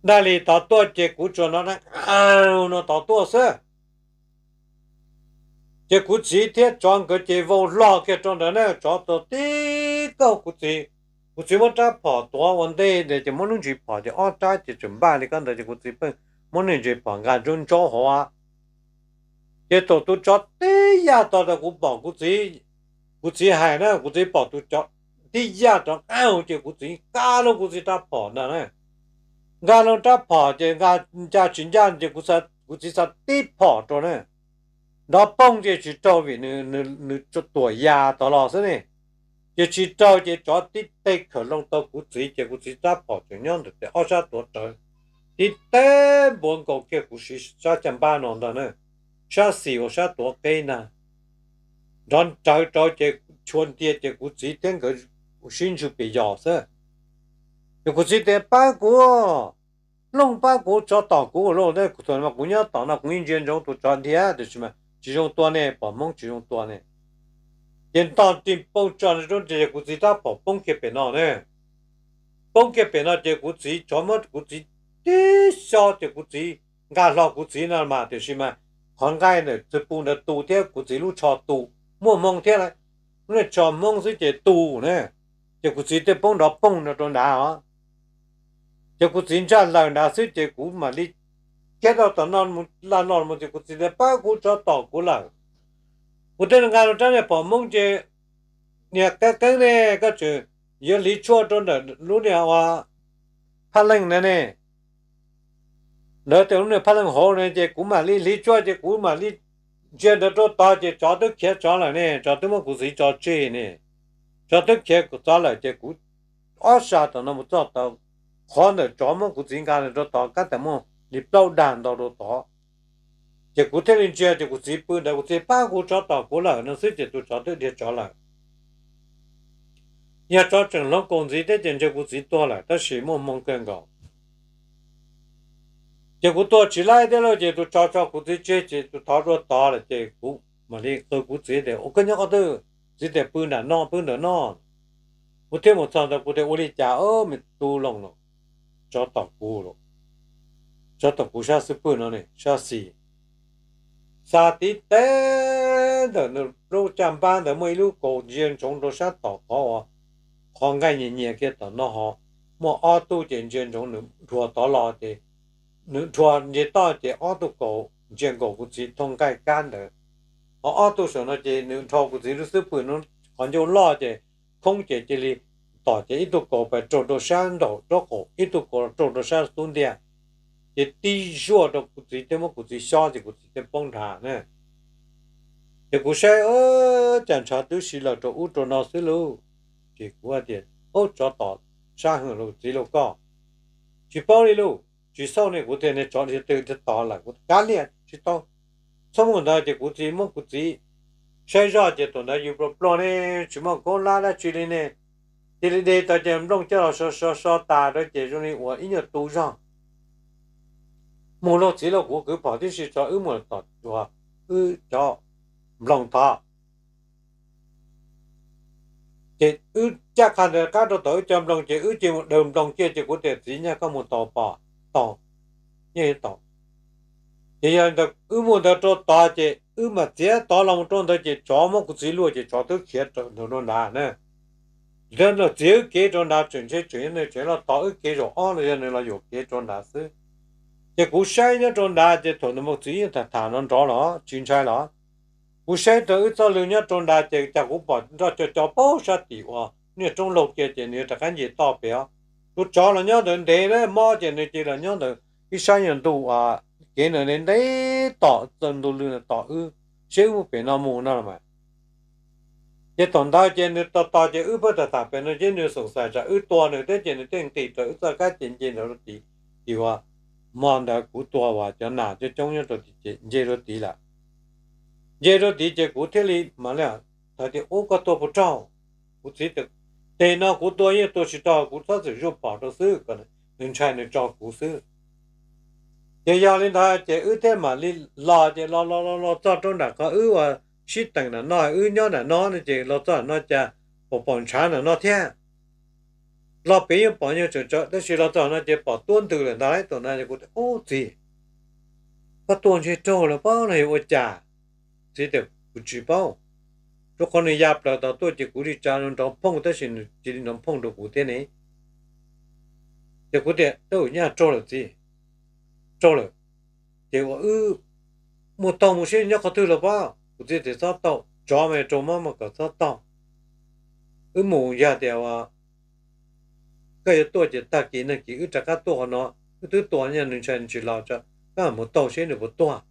Daj li tom tuaj ces kuv tsuas hnov no tom tuaj xwb. Ces kuv txiv thiab tsov nkawd ces vau hlo kiag rau ntawd na, tsov tua tib kaug kuv txiv. Kuv txiv muab rab phom tuav ua ntej ntawd ces muab lub ntsis phom ces ob rab ces tseem npaj li ko ntawd ces kuv txiv pheej muab niag ntsis phom nqa ntsaub ntsaub hauv. Ces thaum tus tsov tib yaj tau tas kuv pom kuv txiv Kuv txiv hais na, kuv txiv pom tus cov tib yaj rov nqaj ces kuv txiv nqa loo kuv txiv rab phom ntag na. Nqa loo rab phom ces nqa, ncaj tsis ncaj ces kuv txiv txhaj tib phom rau na. Nrov poog ces tsis raug vim nws tuam yas tod los xwb ne. Ces tsis raug ces tsov tib teg khawm loo tau kuv txiv ces kuv txiv rab phom tseem nyob ntawm tes ob sab tuav rawv, tib teg npuav nkaus kiag kuv siv sab caj npab no ntag na, sab xis uas sab tuav qeb ntag. Nrov rawv rau ces chua ntia ces kuv txiv thiab nkawd sib ntswg pes yos xwb. Ces kuv txiv tias pab kuv, Looj, pab kuv, tsov tom kuv lauj, kuv nyob tom no kuv yeej ntsia ntsoov tus tsov dhia tiam sis mas tsis zoo tua ne, pom Hmoob tsis zoo tua ne. Ces nto tig pooj tso rau ces kuv txiv rab phom poob kiag pem no ne. Poob kiag pem no ces kuv txiv tsov muab kuv txiv tib xyo ces kuv txiv nqa hlo kuv txiv no mas tiam sis mas qhov nqaij ntawm txwg pus ntawd tu thiab kuv txiv lub tsho tu, muaj hmoo thiab lawm, lub niag tsho Hmoob xwb ces tu ne. Ces kuv txiv thiaj poob nrov poog no rau nrad os. Ces kuv txiv ntsaj lawm nrad xwb ces kuv mam li kiag rau tom no laj no mus ces kuv txiv tias pab kuv, tsov tom kuv lawm. Kuv thiaj nqa rab niag phom Hmoob ces niag qeeb qeeb ne, koj tseem yuav hliv tshuaj rau ntawm lub niag ua phaj leej ntawd ne. Ntawd tias lub niag phaj leej hauv ne ces kuv mam li hliv tshuaj ces kuv mam li ntsia ntawd rau tod ces tsov twb khiav tsov lawm ne, tsov twb muab kuv txiv tso tseg ne. Tsov twb khiav tsov lawm ces kuv ob sab tom no mus txog tau qhov ntawm tsov muab kuv txiv nqa rau tod kab tas muaj li plaub dag ntau rau tod. Ces kuv thiaj li ntsia ces kuv txiv pw ntawd, kuv txiv pab kuv, tsov tom kuv lawm no xwb ces tus tsov twb dhia tsov lawm. Yog tsov tseem hloov kaus ntxiv thiab ces ntshe kuv txiv tuag lawm tab sis muaj hmoo kawg nkaus. Ces kuv tua tsis laib thiab lauj ces tus tsov tso kuv txiv tseg ces tus thov dua tod lawm ces kuv mam li qw kuv txiv tias ua koj nyob qhov twg, txiv tias pw nram no, pw ntawm no. Kuv thiaj mus txog ntawd kuv tias ua li cas me tub Looj no, tsov tom kuv, tsov tom kuv sab xub pwg no ne, sab xis. Xa tib teg ntawm nws lub caj npab ntawd muaj ib lub kaus ntsia ntsoov rau sab tom qhov uas qhov nqaij nyias nyias kiag tom no ho muaj ob tug ces ntsia ntsoov nws dhuav tod los ces nws dhuav nce toj ces ob tug kaus ntsia nkaus kuv txiv thooj nqaij kab ntawd. Ho ob tug saum no ces nws nrho kuv txiv lub xub pwg no qhov ncauj loj ces khoob ces cia li tom ces ib tug kaus pais raug rau sab nraum nraub qaum, ib tug kaus raug rau sab xub ntiag. Ces tib zuaj rau kuv txiv thiab muab kuv txiv xyob ces kuv txiv thiaj poob nrad na. Ces kuv saib cas ntshav twb si lawm rau ub rau no xwb lauj. Ces kuv tias ub, tsov tom sab heev lauj txiv lauj koj. Tsis paub li lauj, tsis xauj ne, kuv tias niag tsov dhia twg dhia tod lawm, kuv kav liam tsis tau. Txhob mus ntawd ces kuv txiv muab kuv txiv saib zoj ces thaum ntawd yus pluag pluag ne, tsis muaj khaub hlab dab tsi li ne. Cia li de tau cov nplooj coj los so so so tas rau ces zoo li uas ib nyuag tu zog. Mus lauj txiv lauj, kuv kwv phom tib si tso wb mus tom uas wb cov nplooj tod. Ces wb caj qha ntawd qab rau tom wb cov nplooj ces wb cia li mus daws nplooj kiag ces kuv tias txiv, nyaj koj mus tau pom, tau, nyaj tau. Ces yog wb mus ntawd rau tod ces wb mam txiav tod los mus rau ntawd ces tsov muab kuv txiv luaj ces tsov twb khiav rau nraud rau nrad na. Txiav wb kev rau nrad tseem ntshe tseem yog nws tseem los tos wb kev zaum ob los yog nws los yuam kev rau nrad xwb. Ces kuv saib nyob rau nrad ces thaum ntawd mus txiv yeej tham tham nrov nrov los tsis ntshai los. Kuv saib rau wb txoj lw nyob rau nrad ces cas kuv pom nroj co co paub sab tim uas niag roob laug kiag ces nws rov qab nce toj pem os. Tus tsov los nyob ntawd ntev na mob ces nws cia los nyob ntawd ib sab nyuag ntug uas kev ntawd ntev ntev tom txog ntug lw tom wb, saib wb mus pem no mus no los mas. Ces thaum ntawd ces nws tos tos ces wb pheej tham tham pem no ces nws xoom xais tsam wb tua nws thiab ces nws thiaj nqis rau wb txoj kab ces nce ntawd rau tid. Ces uas hmo ntawd kuv tua uas cov nas coob coob nyob rau tid ces nce rau tid lawm. Nce rau tid ces kuv thiaj li mam li hais tias ub, koj tua puas raug? Kuv txiv tias tes no kuv tua yeej tua tsis raug, kuv txhob txwm zuaj phom rau xwb, kom nws ntshai nws tso kuv xwb. Ces yog li ntawd ces wb thiaj mam li los ces los los los los txog rau nram qhov wb uas sib teem nram no, wb nyob nram no no ces los txog nram no cas pom pom ntshav nram no thiab. Los pem yeej pom nyuag tseem tsawv tab sis los txog no ces pom tuab ntws lawm ntag lauj. Thaum no kuv tias ub txiv, koj tua ntshe raug lawm pob no yog ua cas? Txiv tias kuv tsis paub, rau qhov nws ya plaws tod tuaj ces kuv li tsa nrov phooj tab sis nws cia li nrov phooj rau kuv thiab ne. Ces kuv tias ub, nyaj raug lawm txiv, raug lawm. Ces ua wb mus taug mus seb nyob qhov twg los pob. Kuv txiv tias txhob taug, tsov mas raug mob mas kom txhob taug. Wb mus yog tias koj yuav tuaj ces tag kis nag kis wb rov qab tuaj qhov no, wb twb tua nyob nws ntshai nws tsis los tso, koj mus taug seb nws puas tuag.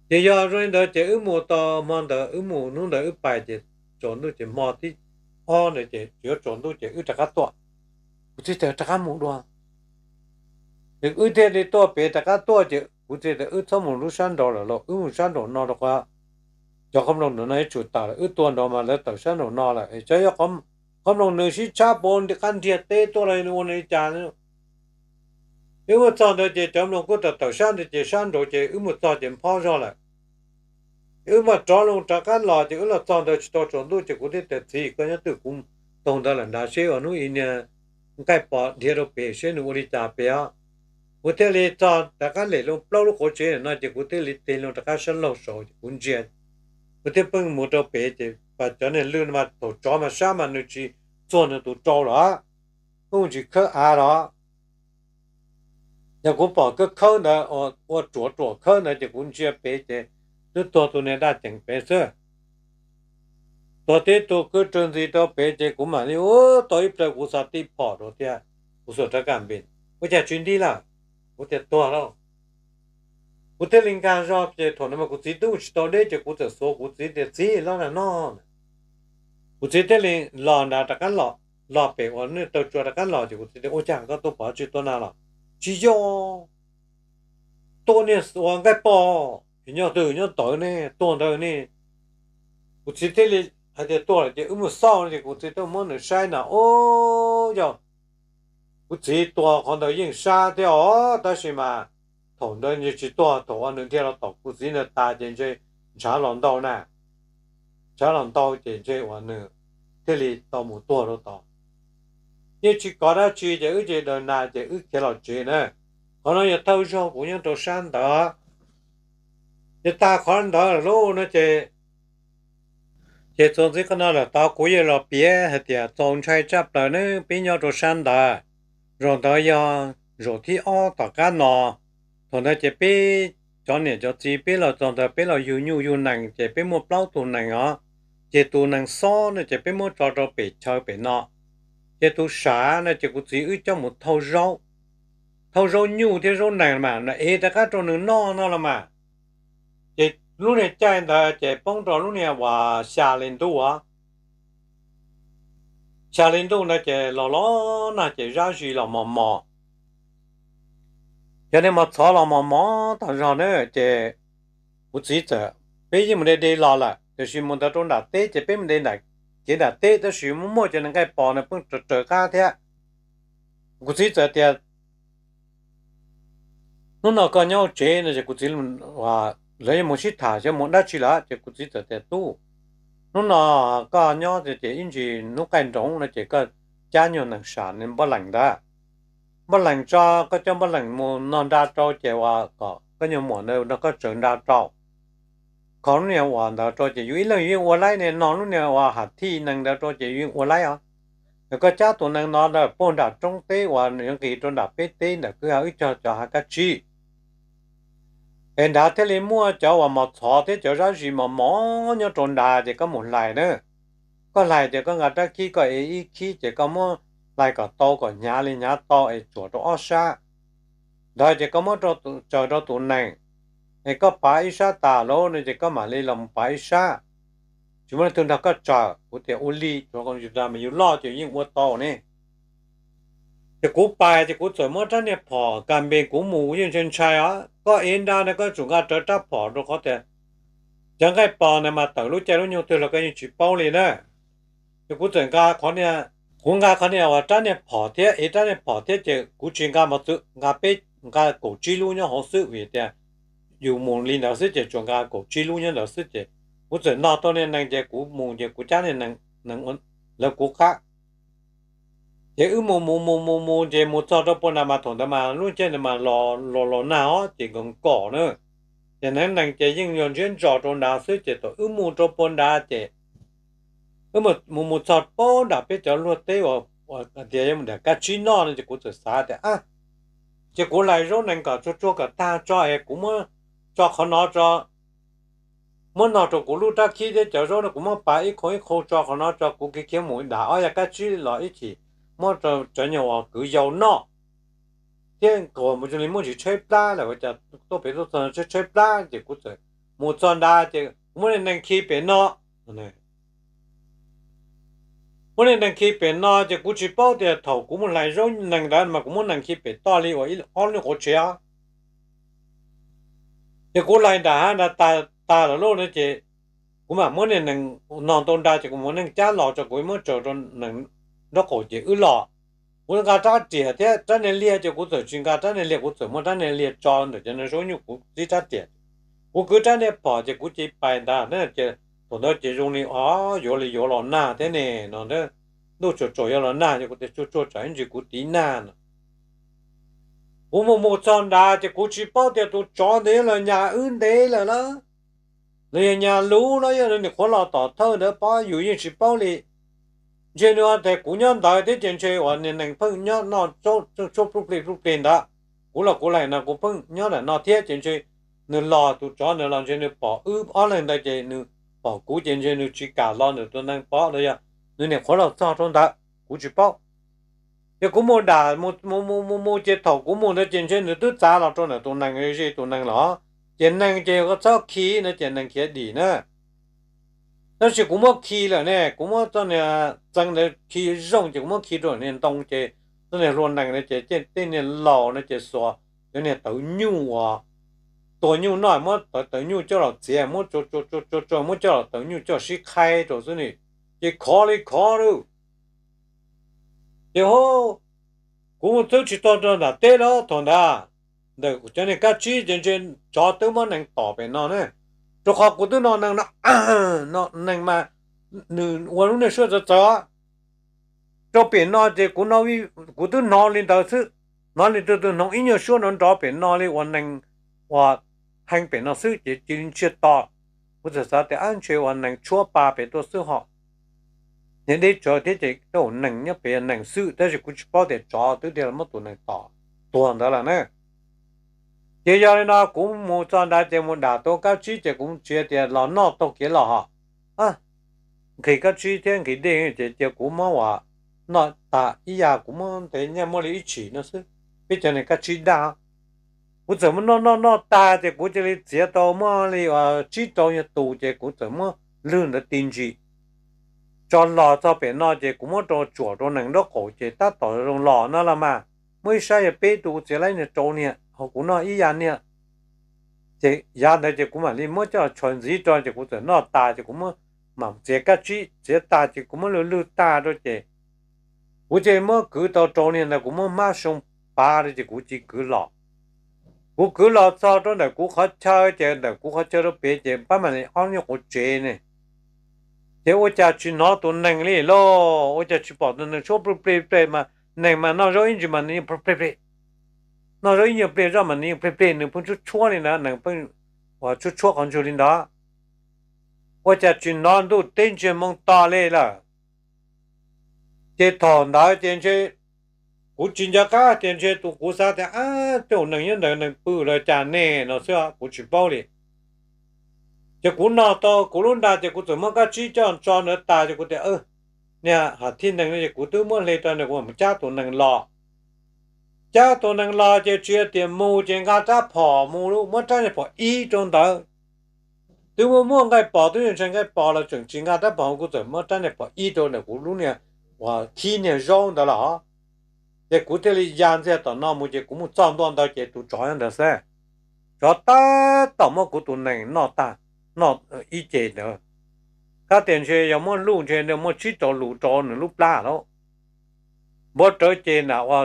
Ces yog zoo li ntawd ces wb mus tau hmo ntawd, wb mus hnub ntawd wb pais ces tsaus ntuj ces hmo thib ob ntawd ces tsis yuav tsaus ntuj ces wb rov qab tuaj. Kuv txiv tias rov qab mus dua. Ces wb thiaj li tuaj pem rov qab tuaj ces kuv txiv tias wb txhob mus lub sab nraud lawm lauj, wb mus sab nraum no rau qhov cov qhob nploos nraum no yuav tsum tawm lawm, wb tua nraud mas lawv tawm sab nraum no lawm es xyov yog qhob nploos nws sib tshab puas qab ntiag teb tuaj los ua li cas. Wb mus txog ntawd ces cov nploos kuj tawm tawm sab ntawd ces sab nraud ces wb mus txog ces phob zog lawm. Ces wb mam rov loo rov qab los ces wb los txog ntawd tsis tau tsaus ntuj ces kuv thiaj tias txiv, koj nyob twj ywm, kuv taug ntawd lawm nrad seb uas hnub i niag nqaij pos dhia rau pem seb nws ua li cas pem os. Kuv thiaj li txog rov qab lem loo plaub lub quav tsev no ces kuv thiaj li tig loo rov qab sab laug saud ces kuv ntsia, kuv thiaj pheej mus rau pem ces pas cov niag lw no mas thaum tsov mas sab mas nws tsis txuag nws tus rau los, kuj tsis khawb av los. Yog kuv pom kawb khawb ntawd, ua ruam ruam khawb ntawd ces kuv ntsia pem ces twb tuag tus niag daj ceem pem xwb. Tuag tib tug kwj rwg ntxiv rau pem ces kuv mam li ua tau ib plawg kuv xav tib phom rau thiab, kuv xuas rov kam npes, ua cas tsis nti lawm? Kuv tias tuag lauj. Kuv thiaj li nkag zog ces thaum no mas kuv txiv twb mus tsis tau deb ces kuv txawm xuav kuv txiv tias txiv, los nag no. Kuv txiv thiaj li los nrad rov qab los, los pem uas nej taw tsua rov qab los ces kuv txiv tias ua cas koj tuaj pov tseg tuaj nag los? Tsis yog, tuaj niag ua nqaij pos, nyob twg nyob tod ne, tuag ntawd ne. Kuv txiv thiaj li hais tias tuag lawm ces wb mus xauj no ces kuv txiv thiaj muab nws saib na, o, yog kuv txiv tua qhov ntawd yeej sab thiab os, tab sis mas thaum ntawd nws tsis tuag, thaum uas nws dhia los tom kuv txiv ntawd tas ces ntshe ntshav los ntau na, ntshav los ntau ces ntshe uas nws thiaj li tau mus tuag rau tod. Yeej tsis kov dab tsi ces wb ces daws nas ces wb khiav los tsev na. Qhov no yog thawj zaug kuv nyob rau sab ntawd. Ces tag qhov ntawd lawm lauj no ces, ces txuas ntxiv qhov no lawm tod kuv yeej los piav hais tias txaus ntshai tshaj plaws ne, peb nyob rau sab ntawd. Zaum ntawd yog zaum thib ob tom qab no. Thaum ntawd ces peb cov niam cov txiv peb los txog ntawd peb los yug nyuj yug nees ces peb muaj plaub tug nees os. Ces tus nees xob no ces peb muab tso rau pem chaw pem no. Ces tus sav no ces kuv txiv wb coj mus thauj zaub, thauj zaub nyuj thiab zaub nees mas ev rov qab rau nws noj no los mas. Ces lub niag caij ntawd ces poob rau lub niag uas xya li ntuj os. Xya li ntuj ntawd ces los los nag ces zab zis los mos mos. Cov niag mos txhov los mos mos tas zog na ces kuv txiv txawm, peb yeej mus de de los lawm tiam sis mus ntawd rau nram teb ces peb mus de nram, kev nram teb tab sis muaj muaj cov niag nqaij pos na pheej raws raws qab thiab. Kuv txiv txawm tias hnub no koj nyob hauv tsev no ces kuv txiv, lawv yeej mus sib tham xyov mus dab tsi lawm ces kuv txiv txawm tias tub, hnub no koj nyob ces ib ntsis hnub qaij nroos no ces koj cab nyuag nees sam npoj lees ntawd, npoj lees tso, koj coj npoj lees mus nog nra rau ces uas kom koj nyuag muam ntawd nrog koj tsaws nra rau. Kho lub niag uas ntawd rau ces yus ib leeg yus yeej ua laib ne, nog lub niag uas ham thij nees ntawd rau ces yus yeej ua laib os. Koj cab tus nees no ntawd puag nram roob teb uas yuav nqis rau nram peb teb ntawm kwj ha wb cog cov hav kab tsib. Es nrad thiaj li muaj cov uas mos txhov thiab cov zab zis mos mos nyob rau nrad ces koj mus hlais na. Koj hlais ces koj nqa rab khib koj ev ib khib ces koj muab hlais kom tau kom hnyav li hnyav tau es tsuam rau ob sab. Ntawd ces koj muab tsaws rau tus nees, es koj pav ib sab tas lawm no ces koj mam li los mus pav ib sab. Tsis muaj leej twg nrog koj tsaws. Kuv tias ua li, tsuav kom yus dag mas yus loj ces yeej ua tau ne. Ces kuv pais ces kuv txawm muab rab niag phom kas npe kuv mus yeej ntshai ntshai os. Koj ev nra na koj tsum nqa rawv rab phom rau qhov tias cov nqaij pos na mas tawm lub caij lub nyoog twg los koj yeej tsis paub li na. Ces kuv txawm nqa qhov niag, kuv nqa qhov niag uas rab niag phom thiab ev rab niag phom thiab ces kuv tsis nqa mos txwv, nqa peb, nqa kaum tsib lub nyob hauv xwb vim tias yus mus li ntawd xwb ces tsuas nqa kaum tsib lub nyob ntawd xwb ces kuv txawm nog tau niag nees ces kuv mus ces kuv cab niag nees, lawv kuv qab. Ces wb mus mus mus mus mus ces mus txog rau puag nram mas thaum ntawd mas lub caij ntawd mas los los los nag os ces nkaus nkaus na. Ces neev nees ces yeej yog ntsiab ntsos rau nrad xwb ces thaum wb mus rau puag nrad ces wb mus mus txog puag nram peb cov luag teb uas tias yuav mus nram kab tsib noj no ces kuv txawm xav tias a, ces kuv hlais zaub nees kom tsuag tsuag kom tag tso es kuv muab tso qhov no tso. muab nog rau kuv lub rab khib thiab cov zaub no, kuv muab pav ib qho ib qho tso qhov no tso, kuv khiav khiav mus dam ob yav kab tsib los ib chim muab rau cov nyuag uas kwv yau noj. Thiab kuv mus zoo li muaj ntsis tshaib plab lawm, ua cas tuaj pem tuaj txog tshaib tshaib plab, ces kuv txawm mus txog nrad ces kuv muab niag nees khi pem no. Muab niag nees khi pem no ces kuv tsis paub tias thaum kuv mus hlais zaub nees ntawd mas kuv muab nees khi pem toj li uas ib ob lub nyuag qhuav tsev os. Ces kuv hlais nram hav nrad tas tas lawm lauj no ces kuv mam muab niag nees nog ntau nra ces kuv muab nees cab los tso, kuv muab tsaws rau nees nraub qaum ces wb los. Kuv nqa rab riam thiab rab niag liag ces kuv txawm tsis nqa rab niag liag, kuv txawm muab rab niag liag tso ntawm cov nees zaub nyuj, kuv txib rab riam. Kuv kwv rab niag phom ces kuv cia li pais ntawd na ces thaum ntawd ces zoo li o yuav li yuav los nag thiab ne no, ntuj tsaus tsaus yuav los nag ces kuv tias tsuag tsuag tsam ib ntsis kuv tiv nag no. Kuv mus mus txog nrad ces kuv tsis paub tias tus tsov ntawd yuav los nyas wb ntev lawm na, los yog nyas luv no, yog nws nim qhuav los tom thawj ntawd pob yus yeej tsis paub li. Ntshe nws tias kuv nyob ntawd thiab ces ntshe uas niag nees pheej nyob noj tshuab pluj plig pluj plig ntawd, kuv los kuv lam no kuv pheej nyob ntawm no thiab ces ntshe nws los, tus tsov ntawd los ntshe nws pom wb ob leeg ntawd ces nws pom kuv ces ntshe nws tsis kam los ntawm tus nees pov los yog nws nim qhuav los txog rau ntawd, kuv tsis paub. Ces kuv mus dam mus mus mus mus ces thaum kuv mus ntawd ces ntshe nws twb txav los rau ntawm tus nees, ze tus nees los, ces nees ces koj txhob khi no ces nees khiav dim na. Tab sis kuv muab khi lawm ne, kuv muab txoj niag txee ntawd khi zoo ces kuv muab khi rau niag ntoo ces txoj niag hlua nees na ces tej niag laus no ces xuas cov niag tawv nyuj uas tua nyuj noj, muab tawv tawv nyuj coj los txiav, muab tsuag tsuag tsuag tsuag muab coj los tawv nyuj coj sib qhaib rau xwb ne, ces khov li khov lawm. Ces ho kuv mus twb tsis tau rau nram teb lawm thaum ntawd, ntawm cov niag kab tsib ces ntshe tsov twb muab nees tom pem no ne, rau qhov kuv twb no nees no, no nees mas nws ua lub niag suab txawv txawv rau pem no ces kuv, kuv twb hnov li ntawd xwb, hnov li tus tus hnoos ib nyuag suab nrov nrov pem no li uas nees uas hee pem no xwb ces cia li ntsiag to. Kuv txawm xav tias ab ntshe uas nees tshuab pa pem tuaj xwb ho. Niag deb tsawv thiab ces tej zaum nees nyob pem nees xwb, tab sis kuv tsis paub tias tsov twb tiag los muab tus nees tom tuag ntawd lawm na. Ces yog li no kuv mus txog nrad ces mus dam tau kab tsib ces kuv tsis tias los noj taug kev los ho. Nqhis kab tsib thiab nqhis dej ces cia kuv muab uas noj tas ib yam, kuv muab ntev nyaj muaj li ib tshim no xwb, peb cov niag kab tsib daj. Kuv txawm muab noj noj noj tag ces kuv cia li txiav tau muaj li uas tsib rau nyuag tus ces kuv txawm muab lwg ntawd ti ntsis tso los txog pem no ces kuv muab rau tsuam rau nees nraub qaum ces tab tom zoo los no los mas, muaj ib sab yog peb tug, kuv txiav laib niag rau niag ho kuv noj ib yam niag. Ces yav ntawd ces kuv mam li muab coj los tshuav ntxiv rau ces kuv txawm noj tas ces kuv muab mam txiav kab tsib txiav tas ces kuv muab lwg lwg tag rau ces kuv cia li muab kwv tau rau niag ntawd, kuv muab hmab soo pav rau ces kuv cia li kwv los. Kuv kwv los txog rau ntawm kuv qhov chaw ces ntawm kuv qhov chaw rau pem ces pab mam li ob nyuag quav tsev ne. Ces ua cas tsis hnov tus nees li lauj, ua cas tsis pom tus nees tshuab plig plig plig mas nees mas noj zaub ib ntsis mas nws yeej plig plig, noj zaub ib nyuag pliag zoj mas nws yeej plig plig, nws pheej tshuab tshuab li ntawd, nees pheej uas tshuab tshuab qhov ntswg li ntawd. Ua cas tsis hnov ntuj teb ntsiag moo to li lawm. Ces thaum ntawd ces ntshe kuv tsis nco qab tias ntshe tus, kuv xav tias ab tej zaum nees nyob ntawd nees pw los cas ne no xwb, kuv tsis paub li. Ces kuv noj tau kuv lub nra ces kuv txawm muab kab tsib coj tso ntawd tas ces kuv tias niag hav thib nees no ces kuv twb muab hle rau ntawd, kuv mam cab tus nees los. Cab tus nees los ces tsis tias mus ces nqa rab phom mus, muab rab niag phom ib rau ntawd. Twb muaj muaj nqaij pos, twb ntshai nqaij pos los tseem tsis nqa rab phom, kuv txawm muab rab niag phom ib rau ntawm kuv lub niag uas khib niag zaub ntawd los. Ces kuv thiaj li ya ntxiag tom no mus ces kuv mus txog ntua ntawd ces tus tsov nyob ntawd xwb. Tsov tab tom muab kuv tus nees noj tag, noj ib ce ntawd. Kab tias ntshe yog muab luj ntshe muaj tsib rau lus rau nws lub plab lawm. Npau rawv ces na ua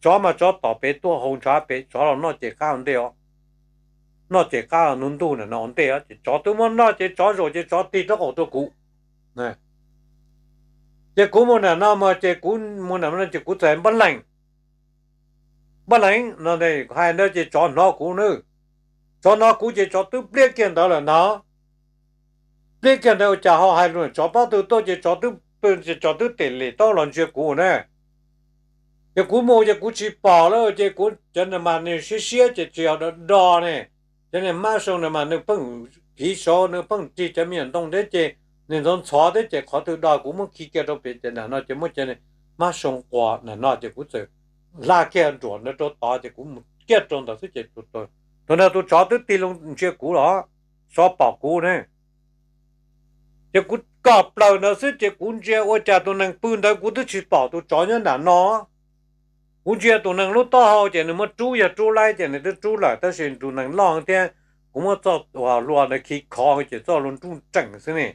tsov mas tsov tom pem tuaj haus ntshav pem, tsov los noj ces qab ua ntej os. Noj ces qab ua ntej na no ua ntej os, ces tsov twb muab noj ces tsov zaum ces tsov tig rab qaum rau kuv. Ces kuv mus nram no mas ces kuv mus nram no ces kuv txawm npaj lees, npaj lees no hais ntawd ces tsov hnov kuv na. Tsov hnov kuv ces tsov twb pliab kiag ntawd lawm ntag. Pliab kiag ntawd ua cas ho hais lus, tsov pab tw tuaj ces tsov twb, tsov twb tes lem taub los ntsia kuv na. Ces kuv mus ces kuv tsis pom lawm ces kuv cov nws mas nws siab siab ces tsis yog do do ne. Cov niag hmab soo nws mas nws pheej phiv saud nws pheej rig cov me nyuam ntoo thiab ces nws ntxhov ntxhov thiab ces qhov twg do kuv muab khi kiag rau pem ces nram no ces muab cov mab soo quas nram no ces kuv txawm hla kiag nruam ntawd rau tod ces kuv mus kiag rau ntawd xwb ces thaum ntawd tus tsov twb tig loo ntsia kuv los, tsov pom kuv ne. Ces kuv kom plaws ntawd xwb ces kuv ntsia ua cas tus nees pw ntawd kuv twb tsis pom tus tsov nyob nram no. Kuv ntsia tus nees lub taub hau ces nws muab rub yog rub laib ces nws twb rub lawm tab sis tus nees loj thiab kuv muab txoj hlua ntawd khi khov ces txoj hlua nruj nreem xwb ne.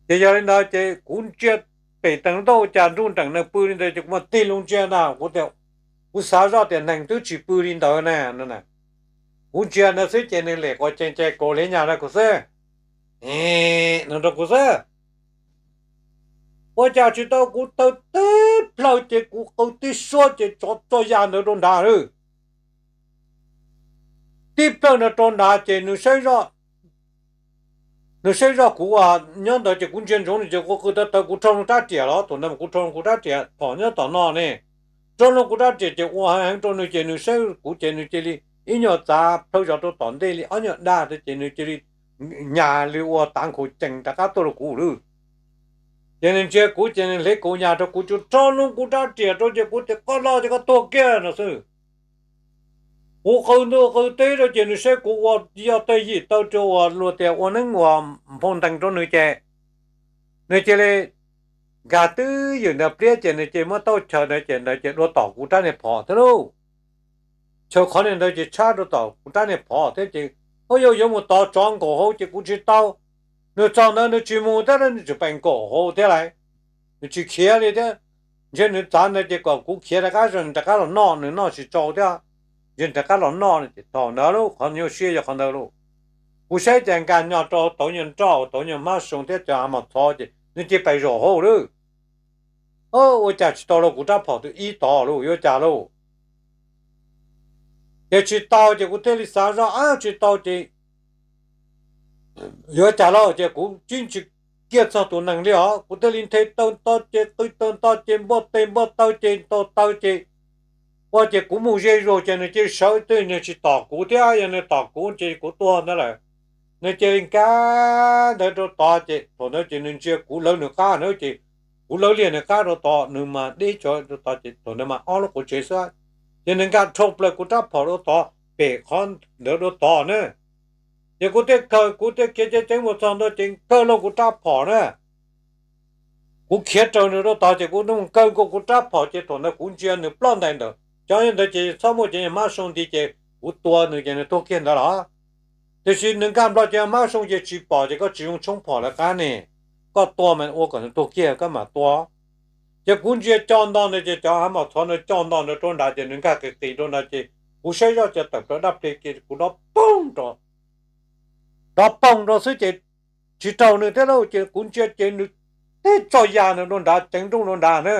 Ces yog li ntawd ces kuv ntsia pem teev ntaub ua cas nruj nreem nees pw li ntawd ces kuv mam tig loo ntsia ntag kuv tias, kuv xav zoj tias nees twb tsis pw li ntawd na. Kuv ntsia ntawd xwb ces nws lem quas cee cai kaus liab nyas rau kuv xwb, no rau kuv xwb. Ua cas tsis tau, kuv taw tib plhaw ces kuv qw tib suab ces tsov txoj ya ntawd rau nrad lawm. Tib plhaw no rau nrad ces nws saib zoj, nws saib zoj kuv nyob ntawd ces kuv ntsia ntsoov nws ces kuv qw tawv tawv kuv rho loo rab riam los thaum ntawd kuv rho loo kuv rab riam phom nyob tom no ne. Rho loo kuv rab riam ces ua heev heev rau nws ces nws saib kuv ces nws cia li ib nyuag txav plhaw zov rau tom ntej li ob nyuag dag ces nws cia li nyas li ua tav nkhaus cees rov qab tuaj rau kuv lawm. Ces nws ntsia kuv ces nws hle kaus nyas rau kuv, tsuas rho loo kuv rab riam rau ces kuv tias koj loj ces koj tuag kiag no xwb. Kuv qw ntuj qw teb rau ces nws saib kuv ua yog tej yim taw rau uas luag tias ua neeb uas nphau ntees rau nws ces nws cia li nkag twb ywm ntawd pliab ces nws cia li muab taub chaw ntawd ces ntawd ces dua tom kuv rab niag phom thiab lauj. Chaw qhov niag ntawd ces tshab rau tom kuv rab niag phom thiab ces, ua yog yuav mus tov tsov nkaum hauv ces kuv tsis tau. Nws txog ntawd nws tsis mus thiab nws tseem pem nkaum hauv thiab lauj. Nws tsis khiav li thiab. Ntshe nws txav ntawd ces kom kuv khiav rov qab, nws rov qab los noj, nws noj tsis tsau thiab. Ntshe nws rov qab los noj no ces thaum ntawd lauj, qhov nyuaj siab yog qhov ntawd lauj. Kuv saib ces nkag nyo rau tauv nyuag nroj, tauv nyuag hmab soo thiab cov hav mos txhov ces nws cia li pais zaum hauv lawm. Ua cas tsis tau lauj, kuv rab phom twb ib tod lauj, yuav cas lauj. Ces tsis tau ces kuv thiaj li xav zoj, ab tsis tau ces yuav cas lauj, ces kuv tsis ntsis kiag txog tus nees li os, kuv thiaj li nthe taw nto ces qw taw nto ces npuaj tes npuaj taw ces ntaus taw ces ua ces kuv mus ze zuag ces nws cia li sawv twg nws tsis tom kuv thiab, yog nws tom kuv ces kuv tuag ntawd lawm. Nws cia li nkag ntawd rau tod ces thaum ntawd ces nws ntsia kuv lawv nws qab na ces kuv lawv liag nws qab rau tod, nws mas deb tsov rau tod ces thaum ntawd mas ob lub quav tsev xwb. Ces nws nkag dhau plaws kuv rab phom rau tod, pem qhov ntawd rau tod na. Ces kuv thiaj khaws, kuv thiaj khiav ceev ceev mus txog ntua ces kawg loo kuv rab phom na. Kuv khiav raws nws rau tod ces kuv mus kawg nkaus kuv rab phom ces thaum ntawd kuv ntsia nws ploj ntais ntawd, cov ntawd ces txhob muaj cov hmab soo nti ces kuv tua nws ces nws tuag kiag ntawd los. Tiam sis nws nkag nplog cov hmab soo ces tsis pom ces koj tsis zoo tshoob phom lawv qab ne, koj tua mas ua kom nws tuag kiag koj mam tua. Ces kuv ntsia co nto ntawd ces cov hav mos txhov ntawd co nto ntawd rau nrad ces nws nkag qis qis rau nrad ces kuv saib zoj ces tawm plaws dab plig kiag kuv dob poog rau, dob poog rau xwb ces tsis raug nws thiab lauj. Ces kuv ntsia ces nws teb txoj ya ntawd rau nrad, ceev nrooj rau nrad na,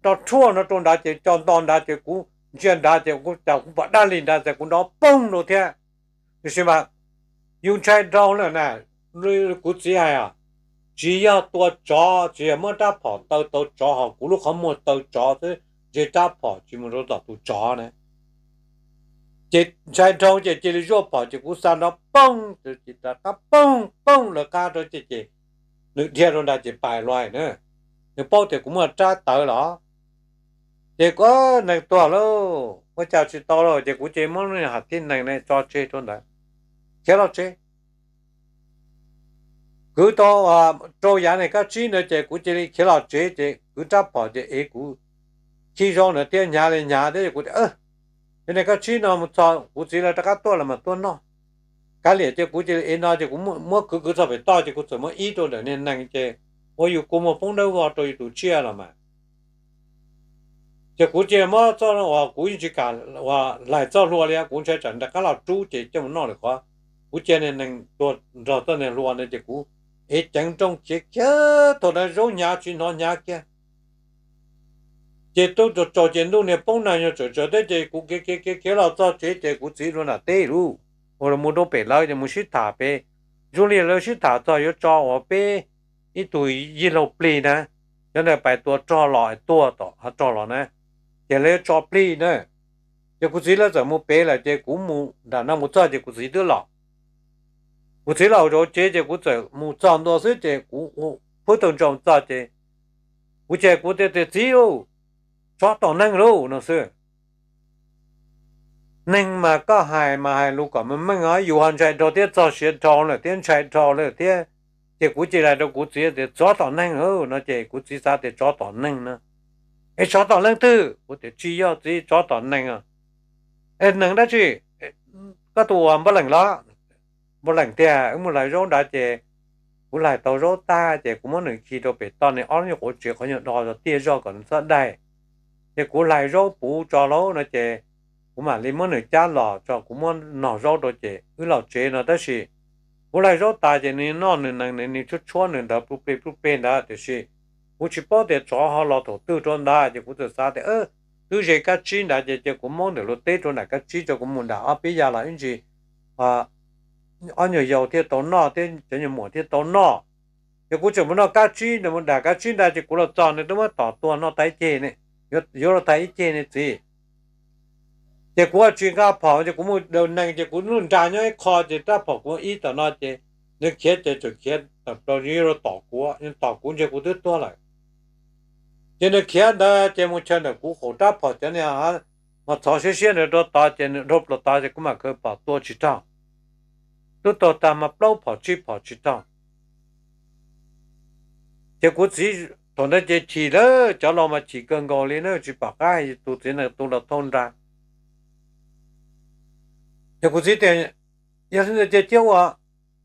rau rhuaj no rau nrad ces co nto nrad ces kuv ntsia nrad ces kuv cas kuv pom dab li nrad ces kuv dob poog rau thiab. Tiam sis mas yus ntshai dhau lawm na, kuv txiv hais os, tsis yog tua tsov, tsis yog muab rab phom taw tau tsov ho kuv lub qhov muag taw tsov xwb, ntshe rab phom tsis mus rau tom tus tsov na. Ces ntshai dhau ces cia li zuaj phom ces kuv xa nrov poog, rov qab poog poog lawv qab rau ces, ces nws dhia rau nrad ces pais los na. Nws paub tias kuv muaj rab tawv los, ces kuv, nees tuag lauj, ua cas tsis tau lauj, ces kuv cia li muab lub niag hav tib nees ne tso tseg rau ntawd, khiav los tsev. Kwv tau rau yav niag kab tsib ntawd ces kuv cia li khiav los tsev ces kwv rab phom ces ev kuv khib zaub ntawd thiab hnyav li hnyav thiab ces kuv tias, yog niag kab tsib no mus txog kuv txiv lawv rov qab tuaj los mas tuaj noj. Kav liam ces kuv cia li ev no ces kuv muab kwv kwv txog pem toj ces kuv txawm muab ib rau ntawm niag nees ces ua yus kua muag poob dawb vog rau yus tus tsiaj los mas. Ces kuv cia li muab txoj uas kuv yeej tsis kam uas hlais txoj hlua li, kuv ntshai tsam nws rov qab los rub ces coj mus noj lwm qhov. Kuv cia niag nees tuag nrog txoj niag hlua ntawd ces kuv ev ceev nrooj khiav khiav thaum ntawd zaub hnyav tsis hnov hnyav kiag. Ces twb tsaus tsaus ces ntuj niag poob nag nyoog tsaws tsaws thiab ces kuv khiav khiav khiav khiav los txog tsev ces kuv txiv dua nram teb lauj, uas mus rau pem lawv ces mus sib tham pem, zoo li lawv sib tham txog yuav tso uas peb ib tug yij laug plig na, cov ntawd pais tua rog los tuag tom hav rog los na, ces lawv yuav tso plig na. Ces kuv txiv lawv txawm mus pem lawm ces kuv mus nram no mus txog ces kuv txiv twb los. Kuv txiv los zov tsev ces kuv txawm mus txog ntua xwb ces kuv pub tau ntsoov txog ces kuv ces kuv tias, Txiv, tsov tom neeg lauj, no xwb. Neeg mas koj hais mas hais lus kom meej meej os, yus ho ntshai dhau thiab txog siav dhau lawm thiab ntshai dhau lawm thiab. Ces kuv cia li hais rau kuv txiv tias, Tsov tom neeg lauj, no ces kuv txiv xav tias tsov tom neeg no. Es tsov tom leej twg? Kuv tias, Tsis yog txiv, tsov tom neeg. Es neeg dab tsi? Koj tus uas npau leej los? Npau leej tiag, wb mus hlais zaub nrad ces kuv hlais tau zaub tag ces kuv muab nws khi rau pem toj nws ob lub nyuag quav tsev qhov nyuag do tiaj zog kom nws txhob daig. Ces kuv hlais zaub puv tso lauj no ces kuv mam li muab nws cab los tso, kuv muab nog zaub rau ces wb los tsev no tab sis kuv hlais zaub tas ces nws noj nws nees, nws tshuab tshuab nws ntawd pluj plig pluj plig ntawd, tiam sis kuv tsis paub tias tsov ho los thaum twg rau ntawd ces kuv txawm xav tias twb ze kab tsib ntawd ces cia kuv muab ntawm luag teb rau nram kab tsib tso, kuv mus nram ob peb yav los ib ntsis ob nyuag yau thiaj tau noj thiab cov nyuag muam thiaj tau noj. Ces kuv tseem mus noj kab tsib ntawd, mus nram kab tsib ntawd ces kuv los txog nws twb muab tom tuag noj tag ib ceg, yuav luag tag ib ceg ne txiv. Ces kuv tsis nqa phom ces kuv mus daws nees ces kuv lub nra nyob ib qho ces rab phom kuv ib tom no ces nws khiav ces tseem khiav tawm plaws yuav luag tom kuv, tom kuv ntshe kuv twb tuag lawm. Ces nws khiav ntawd ces mus chaws ntawm kuv qaum rab phom cov niag mas txhov siab siab ntawd rau tod ces nws dhau plaws tod ces kuv mam khaws phom tua tsis raug. Twb tua tag mas plaub phom tsib phom tsis raug. Ces kuv txiv thaum ntawd ces chim lawm, cov laus mas chim kawg nkaus li na, tsis pom qab tus txiv nees tu los thauj nra. Ces kuv txiv tias, Yog li ntawd ces cia ua,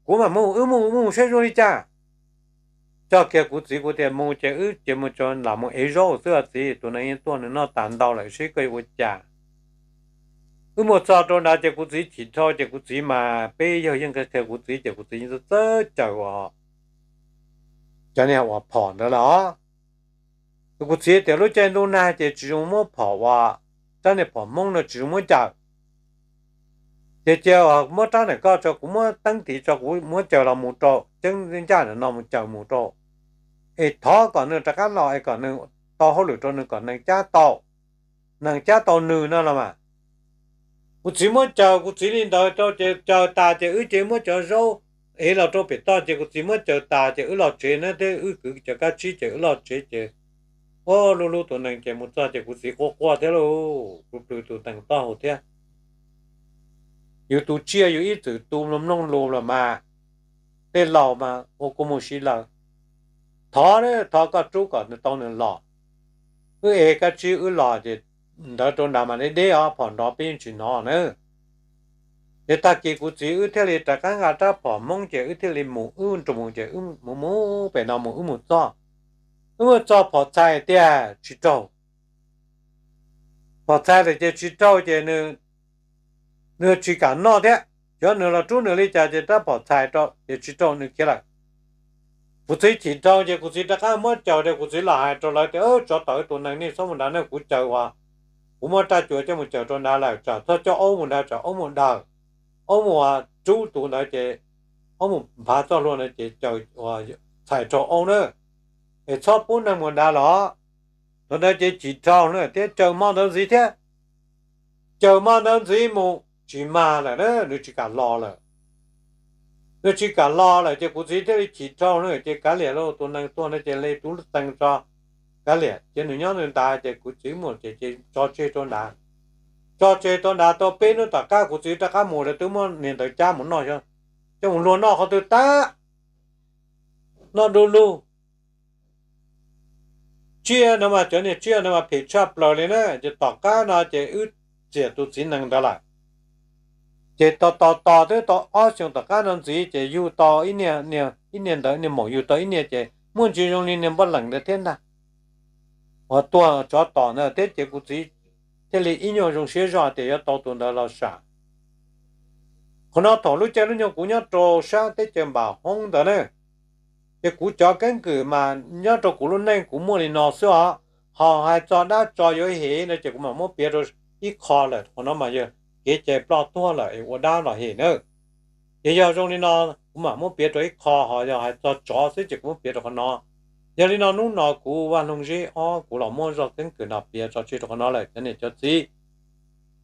kuv mam mus, wb mus, mus saib zoo li cas. Coj kiag kuv txiv, kuv tias, Mus ces wb ces mus tso lam mus ev zaub xwb os txiv, tus nees yeej tuaj nws noj tas ntau lawm, seb koj yuav ua cas. Wb mus txog rau nrad ces kuv txiv chim dhau ces kuv txiv mas peb yawg yeej qhia kuv txiv ces kuv txiv yeej txawj caws uas cov niag uas phom ntawd los. Kuv txiv tias lub caij ntuj nag ces tsis zoo muab phom uas, rab niag phom Hmoob no tsis zoo muab caws. Ces cia muab rab ntawm koj tso, kuv muab teeb tid tso, kuv muab caws los mus rau ceeb ncaj ntawm no mus caws mus rau, es thov kom nws rov qab los es kom nws tau hauj lwm rau nws kom nees cab tau, nees cab tau nws no los mas. Kuv txiv muab caws, kuv txiv li ntawd rau ces caws tas ces wb ces muab cov zaub ev los rau pem toj ces kuv txiv muab caws tas ces wb los tsev na, thiab wb kwv cov kab tsib ces wb los tsev ces, o, lub lub tus nees ces mus txog ces kuv txiv quaj quaj thiab lauj, plws plws tus nees taub hau thiab. Yus tus tsiaj yus ib txwm tu mloog mloog lus los mas, tej laus mas ua kua mus si lawm. Thov, thov koj rub kom nws tau nws los. Wb ev kab tsib wb los ces ntawd rau nrad mas deb deb os, phom nrov peb yeej tsis hnov na. Ces tag kis kuv txiv wb thiaj li rov qab nqa rab phom Hmoob ces wb thiaj li mus, wb nrug mus ces wb mus mus pem no mus wb mus txog, wb mus txog phom txhais tiag tsis raug. Phom txhais lawm ces tsis raug ces nws tsis kam noj thiab, xyov nws los rub nws li cas ces rab phom txhais rau ces tsis raug nws khiav lawm. Kuv txiv chim dhau ces kuv txiv rov qab muab caws rau, kuv txiv los hais rau lawv tias, Tsov tom wb tus nees, nej txhob mus nrad na, kuv caws uas, kuv muab raj cua coj mus caws rau nrad lawm, tsam txhob coj aub mus nrad, tsam aub mus daws, aub mus rub tus ntawd ces aub mus nphav txoj hlua ntawd ces caws uas txhais raug aub na, es txhob pub neeg mus nrad los. Thaum ntawd ces chim dhau na thiab caws hmo ntawd ntxiv thiab. Caws hmo ntawd ntxiv mus tsis mag lawm na, nws tsis kam los lawm. Nws tsis kam los lawm ces kuv txiv thiaj li chim dhau na ces kav liam lauj, tus nees tuag no ces li tub lub tees tso, kav liam ces nws nyob nws ntawd ces kuv txiv mus ces tso tseg rau nrad. Tso tseg rau nrad tau peb hnub tom qab kuv txiv rov qab mus lawv twb muab niag ntawd cab mus noj, coj mus luag noj qhov twg tag, noj du lug. Tsiaj no mas cov niag tsiaj no mas phem tshaj plaws li na, ces tom qab no ces wb txiam tus txiv nees ntawd lawm. Ces tos tos tos twb tau ob xyoos tom qab no ntxiv ces yug tau ib niag, ib niag ntawd niag maum yug tau ib niag ces muaj ntsis zoo li niag npoj leem ntawd thiab ntag, uas tuag tsov tom ntawd thiab ces kuv txiv thiaj li ib nyuag zoo siab zog tias yuav tau tus ntawd los sam. Qhov no thaum lub caij lub nyoog kuv nyob rau sab teb chaws npam hoob ntawd na, ces kuv cov keeb kwm mas nyob rau kuv lub neej kuv muaj li no xwb os. Ho hais txog dab tso yuav hem no ces kuv mam muab piav rau ib qho lawm, qhov no mas yog kev cai ploj tuag lawm es ua dab los hem na. Ces yog zoo li no, kuv mam muab piav rau ib qho, ho yog hais txog tsov xwb ces kuv muab piav rau qhov no. Yog li no hnub no kuv Vaj Loog Zeb ob kuv los muab zaj keeb kwm no piav tso tseg rau qhov no lawm cov niam cov txiv.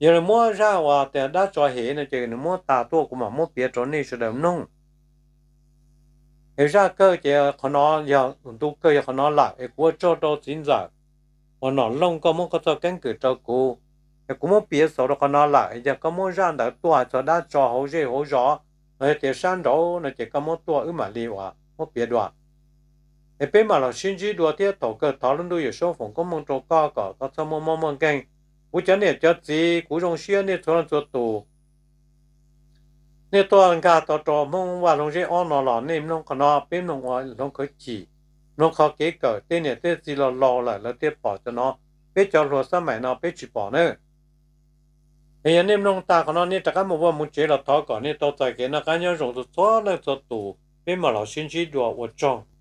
Yog nws muab zaj uas tias dab tso hem no ces nws muab tas tuaj kuv mam muab piav rau nej sawv daws mloog. Es zaj kawg ces qhov no yog ntu kawg yog qhov no lawm, es kuv ua tsaug rau txiv ntxawm uas Nom Looj koj muab koj txoj keeb kwm rau kuv, es kuv muab piav xaus rau qhov no lawm, es yog koj muab zaj ntawd tuaj hais txog dab tso hauv zej hauv zos los yog tias sab nraud no ces koj muab tuaj wb mam li uas muab piav dua, es peb mam los sib ntsib dua thiab. Thaum kawg thov lub ntuj Yawm Saub foom koob hmoov rau koj kom koj txhob muaj mob muaj nkeeg. Kuv cov niam cov txiv, kuv zoo siab nej txhua leej txhua tus. Nej tuaj nkag tau rau Hmoob Vaj Loog Zeb ob no los nej mloog qhov no, peb mloog ua hloov khawv chim, mloog qhov kev kawm, tej niam tej txiv los laus lawm lawv thiaj pom cov no, peb cov hluas xab maim no peb tsis pom na. Es yog nej mloog tag qhov no nej rov qab mus vaj mus tsev los thov kom nej tau txais kev noj qab nyob zoo txhua leej txhua tus, peb mam los sib ntsib dua, ua tsaug.